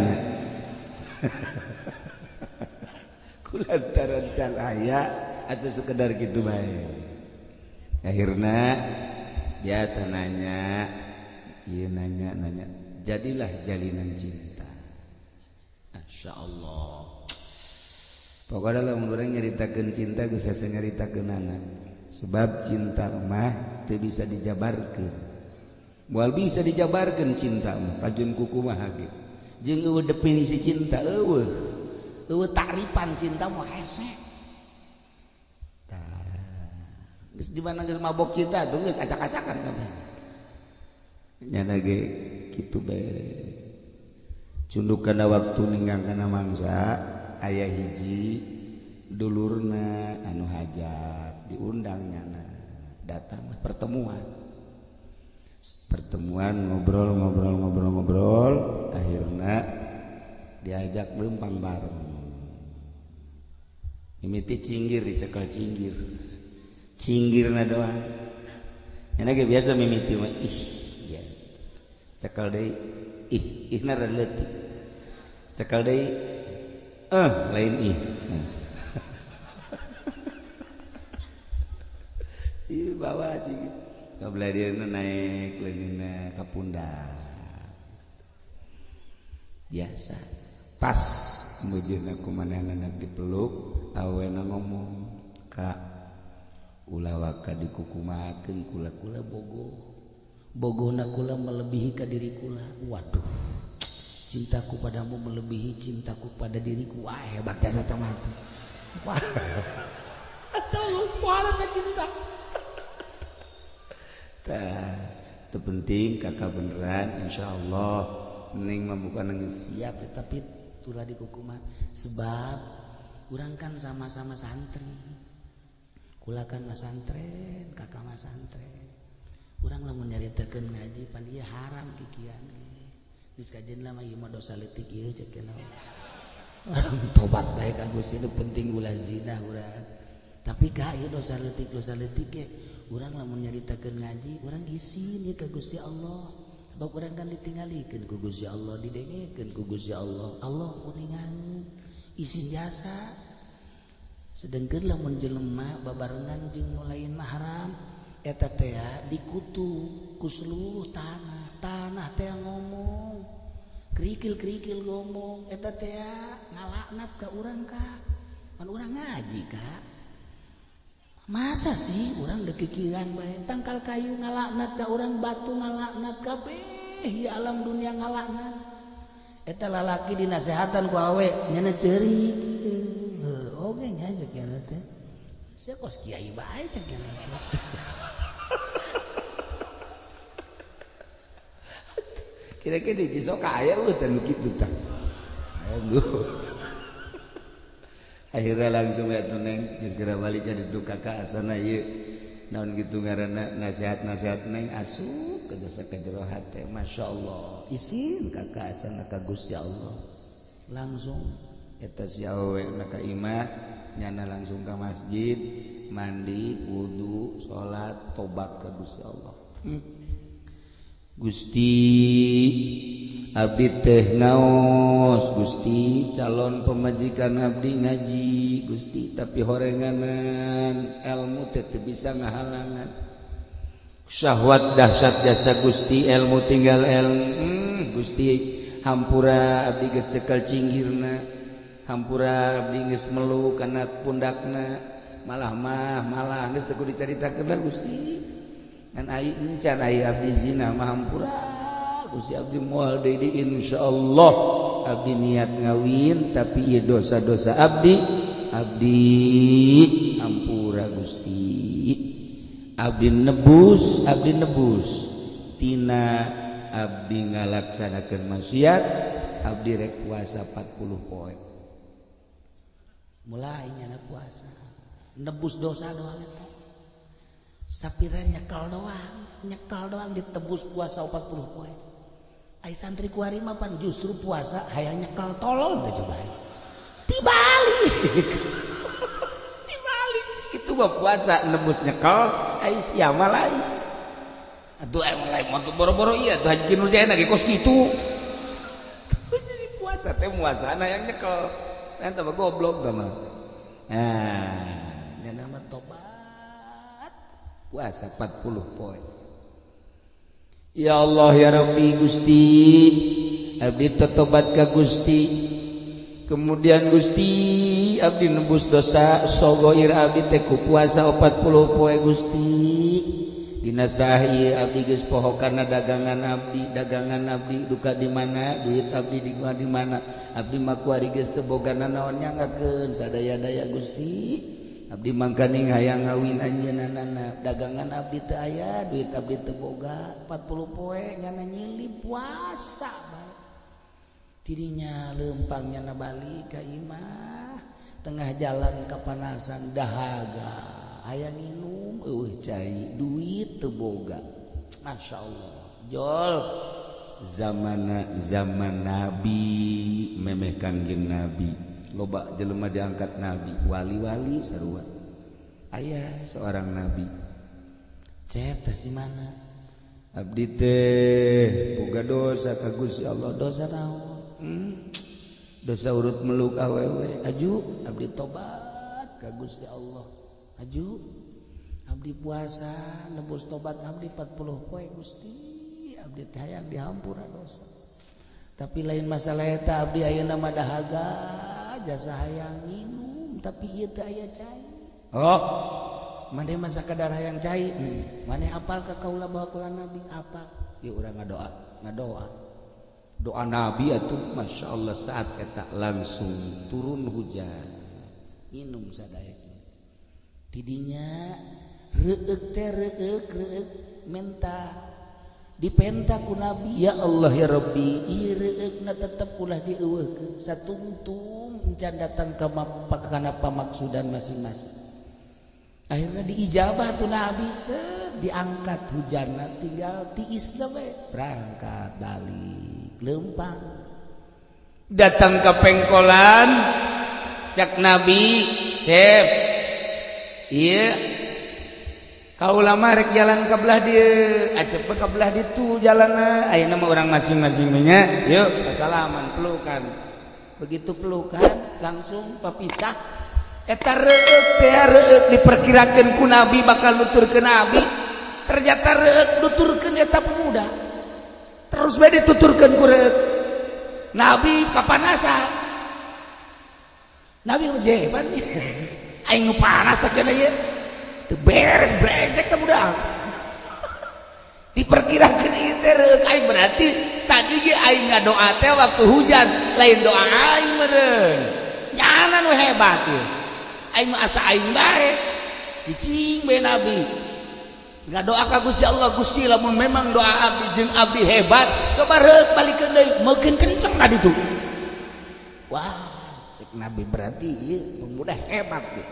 kulantaran can aya atau sekedar gitu bae. Akhirnya biasa nanya, iya, nanya nanya, jadilah jalinan cinta. Masya Allah. Pokoknya lamun urang nyaritakeun cinta geus hese nyaritakeunana, sebab cinta mah teu bisa dijabarkeun, moal bisa dijabarkeun cinta mah kajun kumaha ge. Jeung eueuh definisi cinta, eueuh eueuh ta'rifan cinta mah hese. Tah, geus di mana geus mabok cinta tuh geus acak-acakan kabeh nyana ge kitu bae. Cunduk kana waktu ninggang kana mangsa, aya hiji dulurna anu hajat, diundang nyana. Datang pertemuan, pertemuan, ngobrol ngobrol ngobrol ngobrol, akhirnya diajak lempang bareng. Mimiti cinggir, dicekal cinggir, cinggirna doang. Nyana ge biasa mimiti mah ih ya, cekal deui ih, ihna rada leutik, cekal deui eh lain ih. Ih, bawa sih kabelah dieuna naik leungeunna ka pundak. Biasa pas meujeuna ku manehna dipeluk, awena ngomong, "Ka, ulah waka dikukumakeun kula, kula bogoh, bogohna kula melebihi ka diri kula." Waduh, cintaku padamu melebihi cintaku pada diriku. Wah, hebat jasa mati. Wah, atau wah cinta. Tah, itu penting kakak beneran insyaallah mending mah bukan nangis. Siap, tapi itulah dikukuman sebab urang kan sama-sama santri. Kula kan masantren, kakak masantren. Urang lamun nyaritakeun ngaji pan ieu haram kikian ge. Geus kajen lah mah ieu mah dosa leutik ieu cek cenah. Tobat bae ka Gusti nu penting ulah zina urang. Tapi ka ieu dosa leutik ge urang lamun nyaritakeun ngaji urang isin ieu ka Gusti Allah. Sebab urang kan ditinggalikeun ku Gusti Allah, didengekeun ku Gusti Allah. Allah uningan isin jasa. Sedengkeun lamun jelema babarengan jeung nu lain mahram eta teh dikutuk ku seluruh tanah. Tanah teh ngomong, kerikil-kerikil ngomong eta teh ngalaknat ka urang ka. Pan urang ngaji ka. Masa sih urang dekikiran bae tangkal kayu ngalaknat ka urang, batu ngalaknat kabeh di alam dunia ngalaknat. Eta lalaki dinasehatan ku awe nyana ceurik. Heuh oge nya cek nya teh. Sia kos kiai bae cek nya teh. Kira-kira di Cisoka aya eueuh teh nu kitu tah. Aduh. Akhirnya langsung ya tuh neng geus geura balik ka ditu kakak asana ieu naon kitu ngaranna nasihat-nasihat neng asup ka jasa ka jero hate masyaallah isin kakak asana ka Gusti Allah langsung eta si awewe na ka imah nyana langsung ka masjid mandi wudu salat tobat ka Gusti Allah. Gusti abdi teh naos Gusti calon pemajikan abdi ngaji Gusti tapi horenganan ilmu teh teu bisa ngahalangan syahwat dahsyat jasa Gusti ilmu tinggal ilmu Gusti hampura abdi geus tekel cinggirna hampura abdi geus meluk kana pundakna malah mah malah geus teu kudu dicaritakeun Gusti ngan ai encan ai abdi zina mah hampura Gusti abdi moal deui di insyaallah abdi niat ngawin tapi ieu dosa-dosa abdi abdi hampura Gusti abdi nebus tina abdi ngalaksanakeun maksiat abdi rek puasa 40 poe mulai nyana puasa nebus dosa doang eta sapira nyekel doang ditebus puasa 40 poe. Ai santri kuari mah pan justru puasa hayang nyekel tolol teh coba. Tibalik. Tibalik. Itu mah puasa nebus nyekel ai sia mah lain. Atuh emang lain mah boro-boro ieu atuh Haji Kinur Jaya ge kos kitu. Jadi puasa teh muasana yang nyekel. Lain tambah goblok tah mah. Nah, nya mah tobat. Puasa 40 poe. Ya Allah ya Rabbi Gusti abdi totobat ka Gusti kemudian Gusti abdi nebus dosa sogoir abdi teh ku puasa 40 poe Gusti dina sahi abdi geus poho kana dagangan abdi duka di mana duit abdi di gua di mana abdi mah kuari geus teu boga nanaon nyangakeun sadaya-daya Gusti abdi mangkaning hayang ngawin anjeunna dagangan abdi teu aya duit abdi teu boga 40 poe nyana nyilip puasa bae tidinya leumpang nyana balik ka imah tengah jalan kapanasan dahaga hayang minum eueuh cai duit teu boga masyaallah jol zamana zaman nabi memeh kangjeng nabi loba jelema diangkat nabi wali-wali sarua aya seorang nabi cep tes di mana abdi teh boga dosa ka Gusti Allah dosa naon dosa urut meluk awewe aju abdi tobat ka Gusti Allah aju abdi puasa nebus tobat abdi 40 poe Gusti abdi teh hayang dihampura dosa tapi lain masalah eta abdi ayeuna mah dahaga jasa hayang minum tapi ieu teu aya cai. Oh, maneh mah sakadar hayang cai. Maneh apal ka kaula bawa kula nabi apal. Ieu urang ngadoa, ngadoa. Doa nabi atuh masyaallah saat eta langsung turun hujan. Minum sadaya. Tidinya reueuk teh reueuk reueuk menta dipenta ku nabi ya Allah ya Rabbi ieu reueukna tetep ulah dieuweuhkeun satungtung can datang ka kana pamaksudan masing-masing. Akhirnya diijabah tuh Nabi teh diangkat hujanna tinggal tiis we berangkat balik lempang. Datang ke pengkolan cak Nabi, "Cep, iya kaula mah rek jalan ke belah dieu, acep ke belah ditu jalanna." Ayeuna mah urang masing-masing nya, yuk salaman pelukan. Begitu pelukan langsung papisah. Eta reueuk teh reueuk diperkirakeun ku Nabi bakal nuturkeun Nabi, ternyata reueuk nuturkeun eta pemuda. Terus bae dituturkeun ku reueuk. Nabi kapanasan. Nabi jeban aing nu panas sakeuna ieu. Teu beres brengsek teh budak. Diperkirakeun ieu teh reueuk aing berarti tadi ge aing ngadoa teh waktu hujan, lain doa aing meureun. Nyana nu hebat ieu. Aing mah asa aing bae. Cicing bae Nabi. Ngadoa ka Gusti Allah, Gusti lamun memang doa abdi jeung abdi hebat, coba reueuk balikeun deui, meukeun kenceng ka ditu. Wah, cek Nabi berarti ieu pemuda hebat ieu.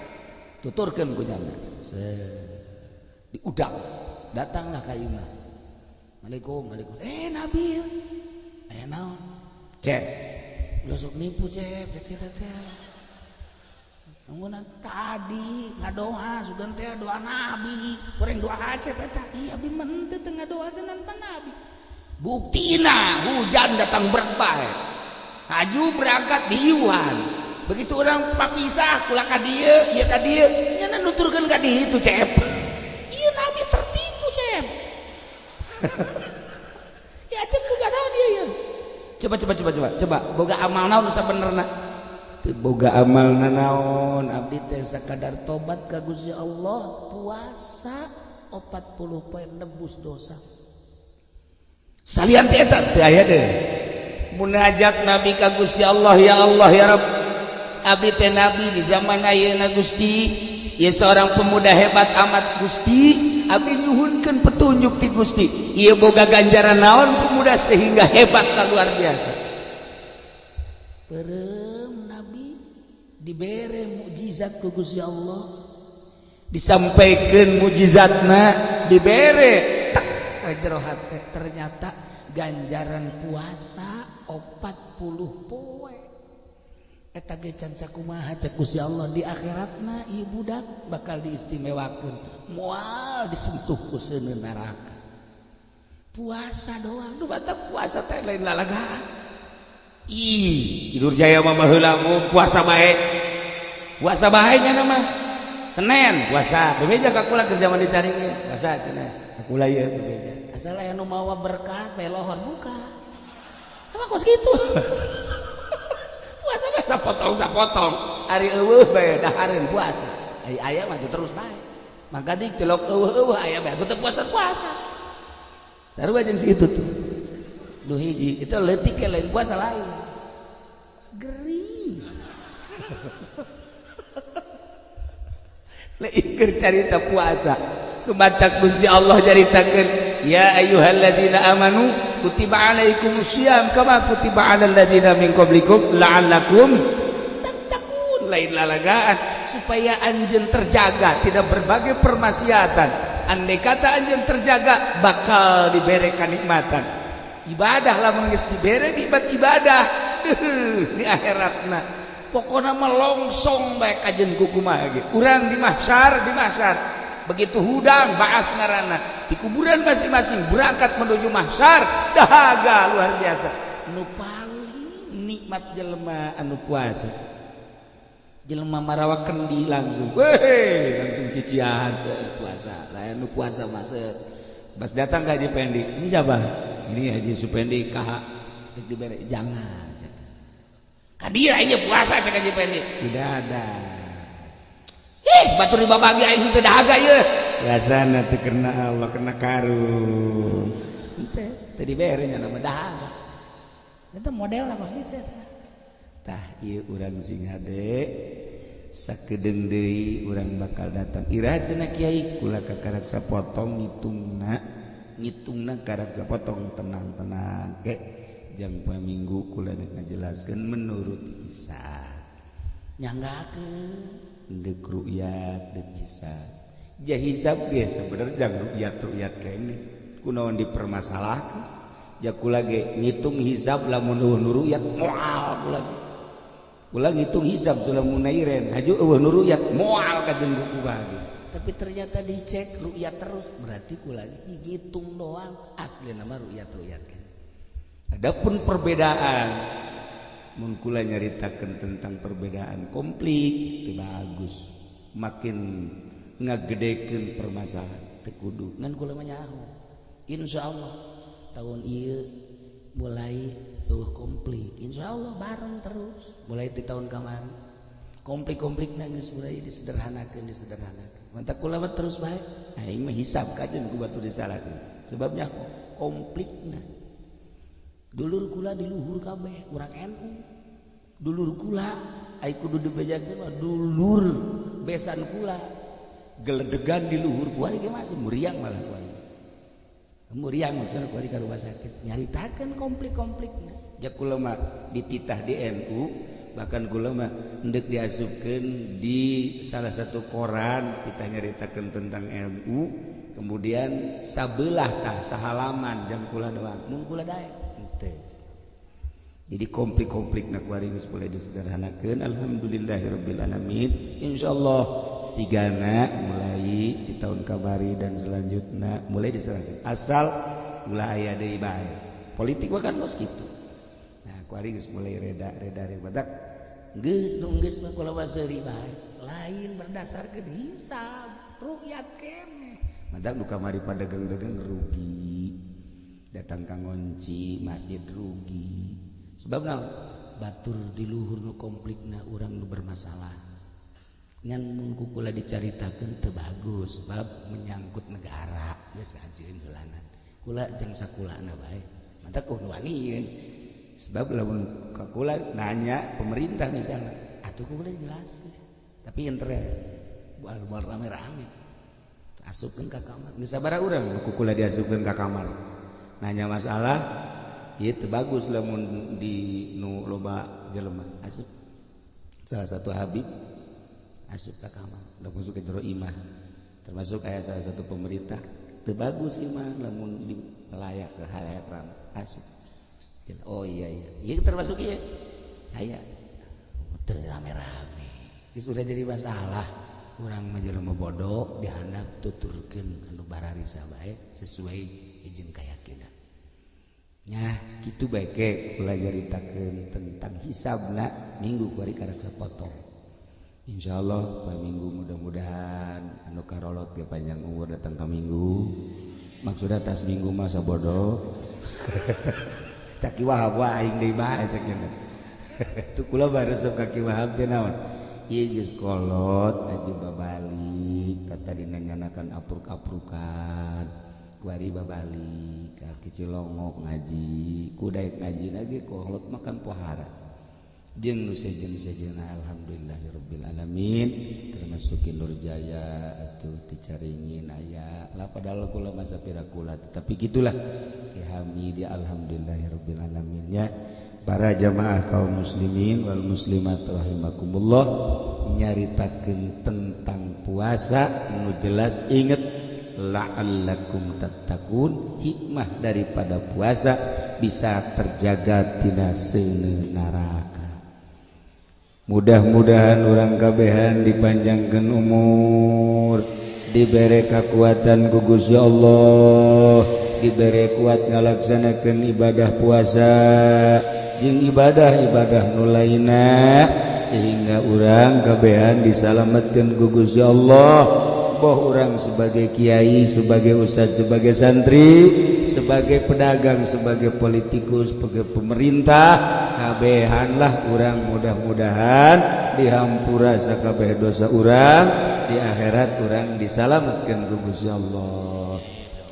Tuturkeun ku nyana. Diudang. Datanglah ka imah. Waalaikum, waalaikum. Eh Nabi. Aya naon? Cep. Ulah sok nipu Cep, cek kita teh. Nunggunan tadi ngadoa sugan teh doa Nabi, goreng doa Acep eta. Iya abi mah henteu teu ngadoa teh tanpa Nabi. Buktina hujan datang berbae. Haju berangkat diiwan. Begitu orang papisah kula ka dieu, ieu ka dieu, nya nuturkeun ka ditu Cep. Iya Nabi tertipu Cep. Ya Acep boga naon dia ya. Coba coba coba coba coba boga amal naon nu sabenerna? Teu boga amal naon, abdi teh sakadar tobat ka Gusti Allah, puasa 40 poe nebus dosa. Salian teh eta teu aya deui. Munajat Nabi ka Gusti Allah, ya Allah ya Rabb, abdi teh nabi di zaman ayeuna Gusti, ieu seorang pemuda hebat amat Gusti, abdi nyuhunkeun petunjuk ti Gusti. Ieu boga ganjaran naon pemuda sehingga hebat luar biasa. Perem Nabi dibere mukjizat ku Gusti Allah, disampaikan mukjizatna dibere tak ka jero hate, ternyata ganjaran puasa 40 poe. Eta ge can sakumaha cek Gusti Allah di akhiratna ieu budak bakal diistimewakeun, moal disentuh ku seuneu neraka. Puasa doang, nu batak puasa teh lain lalagaan. Ih, Tidur Jaya mah baheula puasa bae. Puasa bae nya mah. Senin puasa, bebeja ka kula keur zaman dicaringin, puasa cenah. Kula ieu bebeja. Asal aya nu mawa berkat bae lohor buka. Emang kos kitu. Puasa mah sapotong-sapotong. Ari eueuh bae dahareun puasa. Ari aya mah terus bae. Maka di tilok eueuh-eueuh aya bae tetep puasa-puasa. Sarua jeung si itu tuh. Nu hiji itu leutik ke lain puasa lain. Gering. Lain keur carita puasa. Kumatak Gusti Allah caritakeun, ya ayyuhalladzina amanu kutiba alaikumusiyam kama kutiba alal ladzina min qablikum la'allakum tattaqun. Lain lalagaan supaya anjeun terjaga tidak berbagai permaksiatan. Andai kata anjeun terjaga bakal diberi kenikmatan. Ibadah lamun geus dibere nikmat ibadah di akhiratna pokona melongsong bae kajen kukumaha ge. Urang di mahsyar, di mahsyar begitu hudang baas ngaranna di kuburan masing-masing berangkat menuju mahsyar, dahaga luar biasa. Nu paling nikmat jelema anu puasa, jelema marawa kendi langsung weh langsung cician puasa. Lain anu puasa mah bas datang ke Haji Pendi, ini siapa? Ini Haji Supendi KH dibere jangan kadia ini puasa cek Haji Pendi tidak ada. Ih batur dibabagi aing teu dahaga ieu biasana teu kena Allah kena karun teu teu dibere nya nama dahaga eta modelna kos kitu eta. Tah ieu urang sing hade sakedeung deui urang bakal datang iraha cenah kiai kula kakarak sapotong ngitungna ngitungna karak sapotong tenang-tenang ke jang poe minggu kula nek ngajelaskeun menurut hisab nyanggakeun deuk ru'yat deuk hisab. Ja hisab ge sebenarnya jang ru'yat-ru'yat kene kunaon dipermasalahkeun. Ja kula ge ngitung hisab lamun eueuh nu ru'yat moal kula ge. Kula ngitung hisab lamun nairen haju eueuh nu ru'yat moal kajeun ku bagi. Tapi ternyata dicek ru'yat terus berarti kula ge ngitung doang asli nama ru'yat-ru'yat kan. Adapun perbedaan mun kula nyaritakeun tentang perbedaan konflik teu bagus makin ngagedekeun permasalahan teu kudu ngan kula mah nyaho. Insyaallah tahun ieu mulai eueuh konflik insyaallah bareng terus mulai di tahun kamari konflik-konflikna geus mulai disederhanakeun mantak kula mah terus bae aing mah hisab kajeun ku batur disalahkeun sebabnya konflikna dulur kula di luhur kabeh urang NU dulur kula ai kudu dibejakeun mah dulur besan kula geledegan di luhur kuari ge masih muriang malah kuari muriang maksudna kuari ka rumah sakit nyaritakeun konflik-konflikna ja kula mah dititah di NU bahkan kula mah endek diasupkeun di salah satu koran kita nyaritakeun tentang NU kemudian sabelah tah sahalaman jam kula doang mun kula daek henteu. Jadi konflik-konflik na kuari geus mulai disederhanakeun alhamdulillahirabbil alamin insyaallah sigana mulai di tahun kamari dan selanjutnya mulai diserahkan asal ulah aya deui bae politik mah kan geus kitu. Nah kuari geus mulai reda-reda badak geus nu geus mah kula mah seuri bae lain berdasarkeun hisab ru'yat keneh madak nu kamari padagang-dagang rugi datang ka ngonci masjid rugi sebab naon batur di luhur nu konflikna urang nu bermasalah ngan mun ku kula dicaritakeun teu bagus sebab menyangkut negara geus ngajieun heulana kula jeung sakulana bae mantak nu wanieun sebab lamun ka kula nanya pemerintah misalnya atuh kula jelaskeun tapi entere bual rame-rame asupkeun ka kamar geus sabaraha urang ku kula diasupkeun ka kamar nanya masalah ieu teu bagus lamun di nu loba jelema asup salah satu habib asup ka kamar udah masuk ke jero imah termasuk aya salah satu pemerintah teu bagus imah lamun di layak ke halayak ramai asup oh iya iya ieu termasuk ieu aya teu rame-rame geus udah jadi masalah urang mah jelema bodoh dihandap tuturkeun anu bararisa bae sesuai izin keyakinan. Nah, kitu bae ke kula nyaritakeun tentang hisabna minggu kuari karak sapotong. Insyaallah poe minggu mudah-mudahan anu karolot ge panjang umur datang ka minggu. Maksudna tas minggu mah sabodo. Cak Ki Wahab wae aing deui bae cek nya. Tu kula baresep ka Ki Wahab teh naon? Ieu geus kolot aju babalik tadi nanyanakan apruk-aprukan. Kuari babalik ka Cilongok ngaji kudaek ngaji lagi kolot makan pohara jeung nu sejen-sejenna alhamdulillahirabbil alamin termasuk Nur Jaya atuh ti Caringin aya lah padahal kula masa pira kula tapi gitulah Ki Hamid ya alhamdulillahirabbil alamin ya para jamaah kaum muslimin wal muslimat rahimakumullah nyaritakeun tentang puasa nu jelas inget la'allakum tattaqun hikmah daripada puasa bisa terjaga tina seuneu neraka. Mudah-mudahan urang kabehan dipanjangkeun umur, dibere kakuatan ku Gusti Allah, dibere kuat ngalaksanakeun ibadah puasa jeung ibadah-ibadah nu lainna sehingga urang kabehan disalametkeun ku Gusti Allah. Boh orang sebagai kiai, sebagai ustadz, sebagai santri, sebagai pedagang, sebagai politikus, sebagai pemerintah, kabehanlah orang mudah-mudahan dihampura sakabeh dosa urang, di akhirat urang disalametkeun ku Gusti Allah.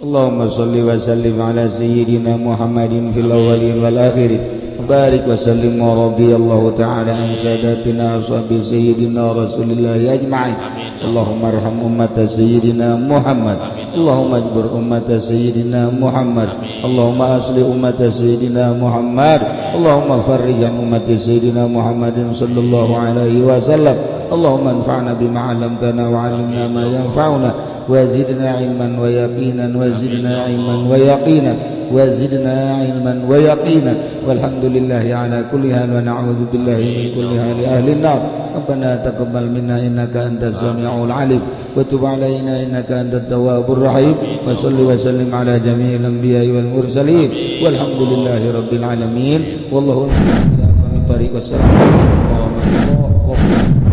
Allahumma sholli wa sallim ala sayyidina Muhammadin fil awwalin wal akhirin. Barik wa sallim wa radhiyallahu ta'ala an sadatina ashabi sayyidina Rasulillah ajma'in. Allahumma arham ummata sayyidina Muhammad. Allahumma ajbur ummata sayyidina Muhammad. Allahumma asli ummata sayyidina Muhammad. Allahumma farrij an ummati sayyidina Muhammadin sallallahu alaihi wasallam. Allahumma anfa'na bima 'allamtana wa 'allimna ma yanfa'una Wa zidna ilman wa yaqinan, wa zidna ilman wa yaqinan, wa zidna ilman wa yaqinan. Walhamdulillahi ala kulli hal, wa na'udzu billahi min kulli hali ahli an-nar. Rabbana taqabbal minna innaka antas samiul alim, wa tub alaina innaka antat tawwabur rahim, wa salli wa sallim ala jami'il anbiya'i wal mursalin, walhamdulillahi rabbil alamin, wallahu a'lam. Wassalamu alaikum warahmatullahi wabarakatuh.